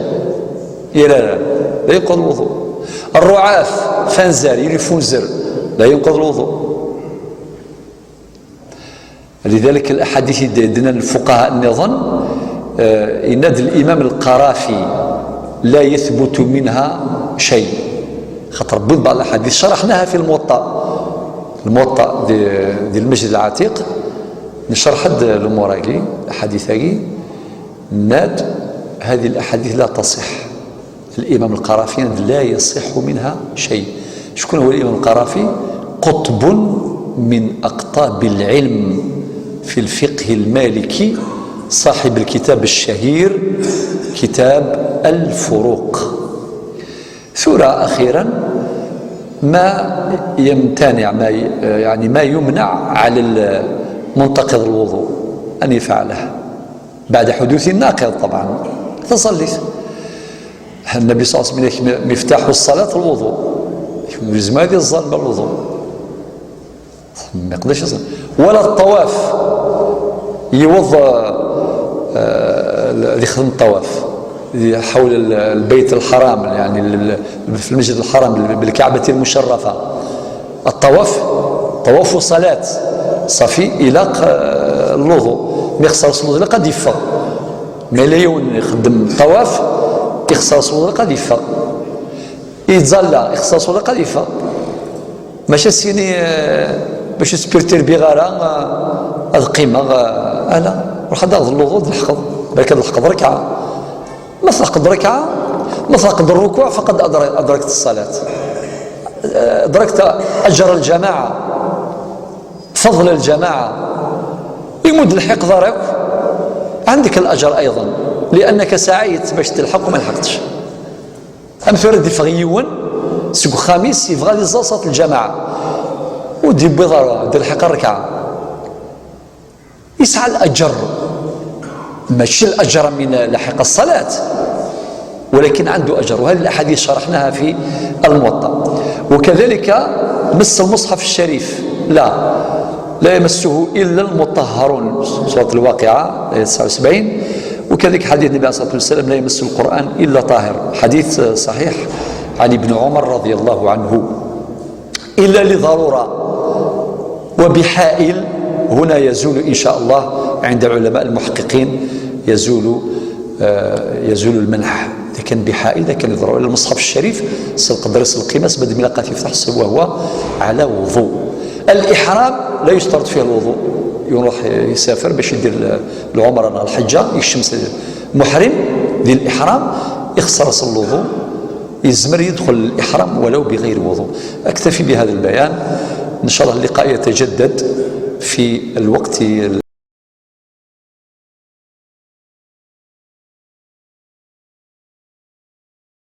إرارا لا ينقض الوضوء. الرعاف، فنزر، يلي فنزر، لا ينقض الوضوء. لذلك الأحاديث اللي عندنا الفقهاء نظن، آه، يناد الإمام القرافي: لا يثبت منها شيء. خاطر بود بعض الأحاديث شرحناها في الموطأ، الموطأ دي، دي المسجد العتيق، نشرح هاد الأمور هاكي، الأحاديث هاكي. ناد هذه الأحاديث لا تصح. الإمام القرافي لا يصح منها شيء. شكون هو الإمام القرافي؟ قطب من أقطاب العلم في الفقه المالكي، صاحب الكتاب الشهير، كتاب الفروق. ثورة أخيرا، ما يمتنع، ما ي- يعني ما يمنع على ال- منتقض الوضوء أن يفعله بعد حدوث الناقض طبعا. تصلي. النبي صلى الله عليه وسلم يقول: مفتاح الصلاة الوضوء. يلزم هذه الظلمة الوضوء. ما يقدرش يصلي. ولا الطواف. يوض آه، اللي يخدم الطواف حول ال- البيت الحرام، يعني ال- ال- في المسجد الحرام بال- بالكعبة المشرفة. الطواف طواف صلاة، صافي إلاق آه، الوضوء. ما يخسر الوضوء لا قد يفر. ما لا يون يخدم الطواف يخسر الوضوء لا قد يفر. يتزلى يخسر الوضوء لا قد يفر. ماشي سيني آه، باش تسبيرتير بيغارا آه، هاد القيمة آه، أنا روح هذا الوضوء تلحقض. بالك تلحقض ركعة. ما تلحقض ركعة، ما تلحقض الركوع فقد أدر- أدركت الصلاة. آه، أدركت أجر الجماعة، فضل الجماعة. يمد الحق ضرك، عندك الأجر أيضا، لأنك سعيت باش تلحق وما لحقتش. أم ثورة دي فغيون سكو خامس يبغى لي زاصة الجماعة، ودي بيضا دير الحق الركعة. يسعى الأجر، ماشي الأجر من لحق الصلاة، ولكن عنده أجر. وهذه الأحاديث شرحناها في الموطأ. وكذلك مس المصحف الشريف، لا، لا يمسه إلا المطهرون، سورة الواقعة، آية تسعة وسبعين. وكذلك حديث النبي عليه الصلاة والسلام: لا يمس القرآن إلا طاهر، حديث صحيح عن ابن عمر رضي الله عنه. إلا لضرورة وبحائل، هنا يزول إن شاء الله عند علماء المحققين، يزول آه، يزول المنع. إذا كان بحائل، إذا كان لضرورة. المصحف الشريف سلقدر سلقيمة سبد ملاقات يفتح السبب وهو على وضوء. الإحرام لا يشترط فيه الوضوء. يروح يسافر باش يدير العمرة ولا الحجة، يشمس محرم ذي الإحرام، يخسر الوضوء، يزمر يدخل الإحرام ولو بغير وضوء. أكتفي بهذا البيان، إن شاء الله اللقاء يتجدد في الوقت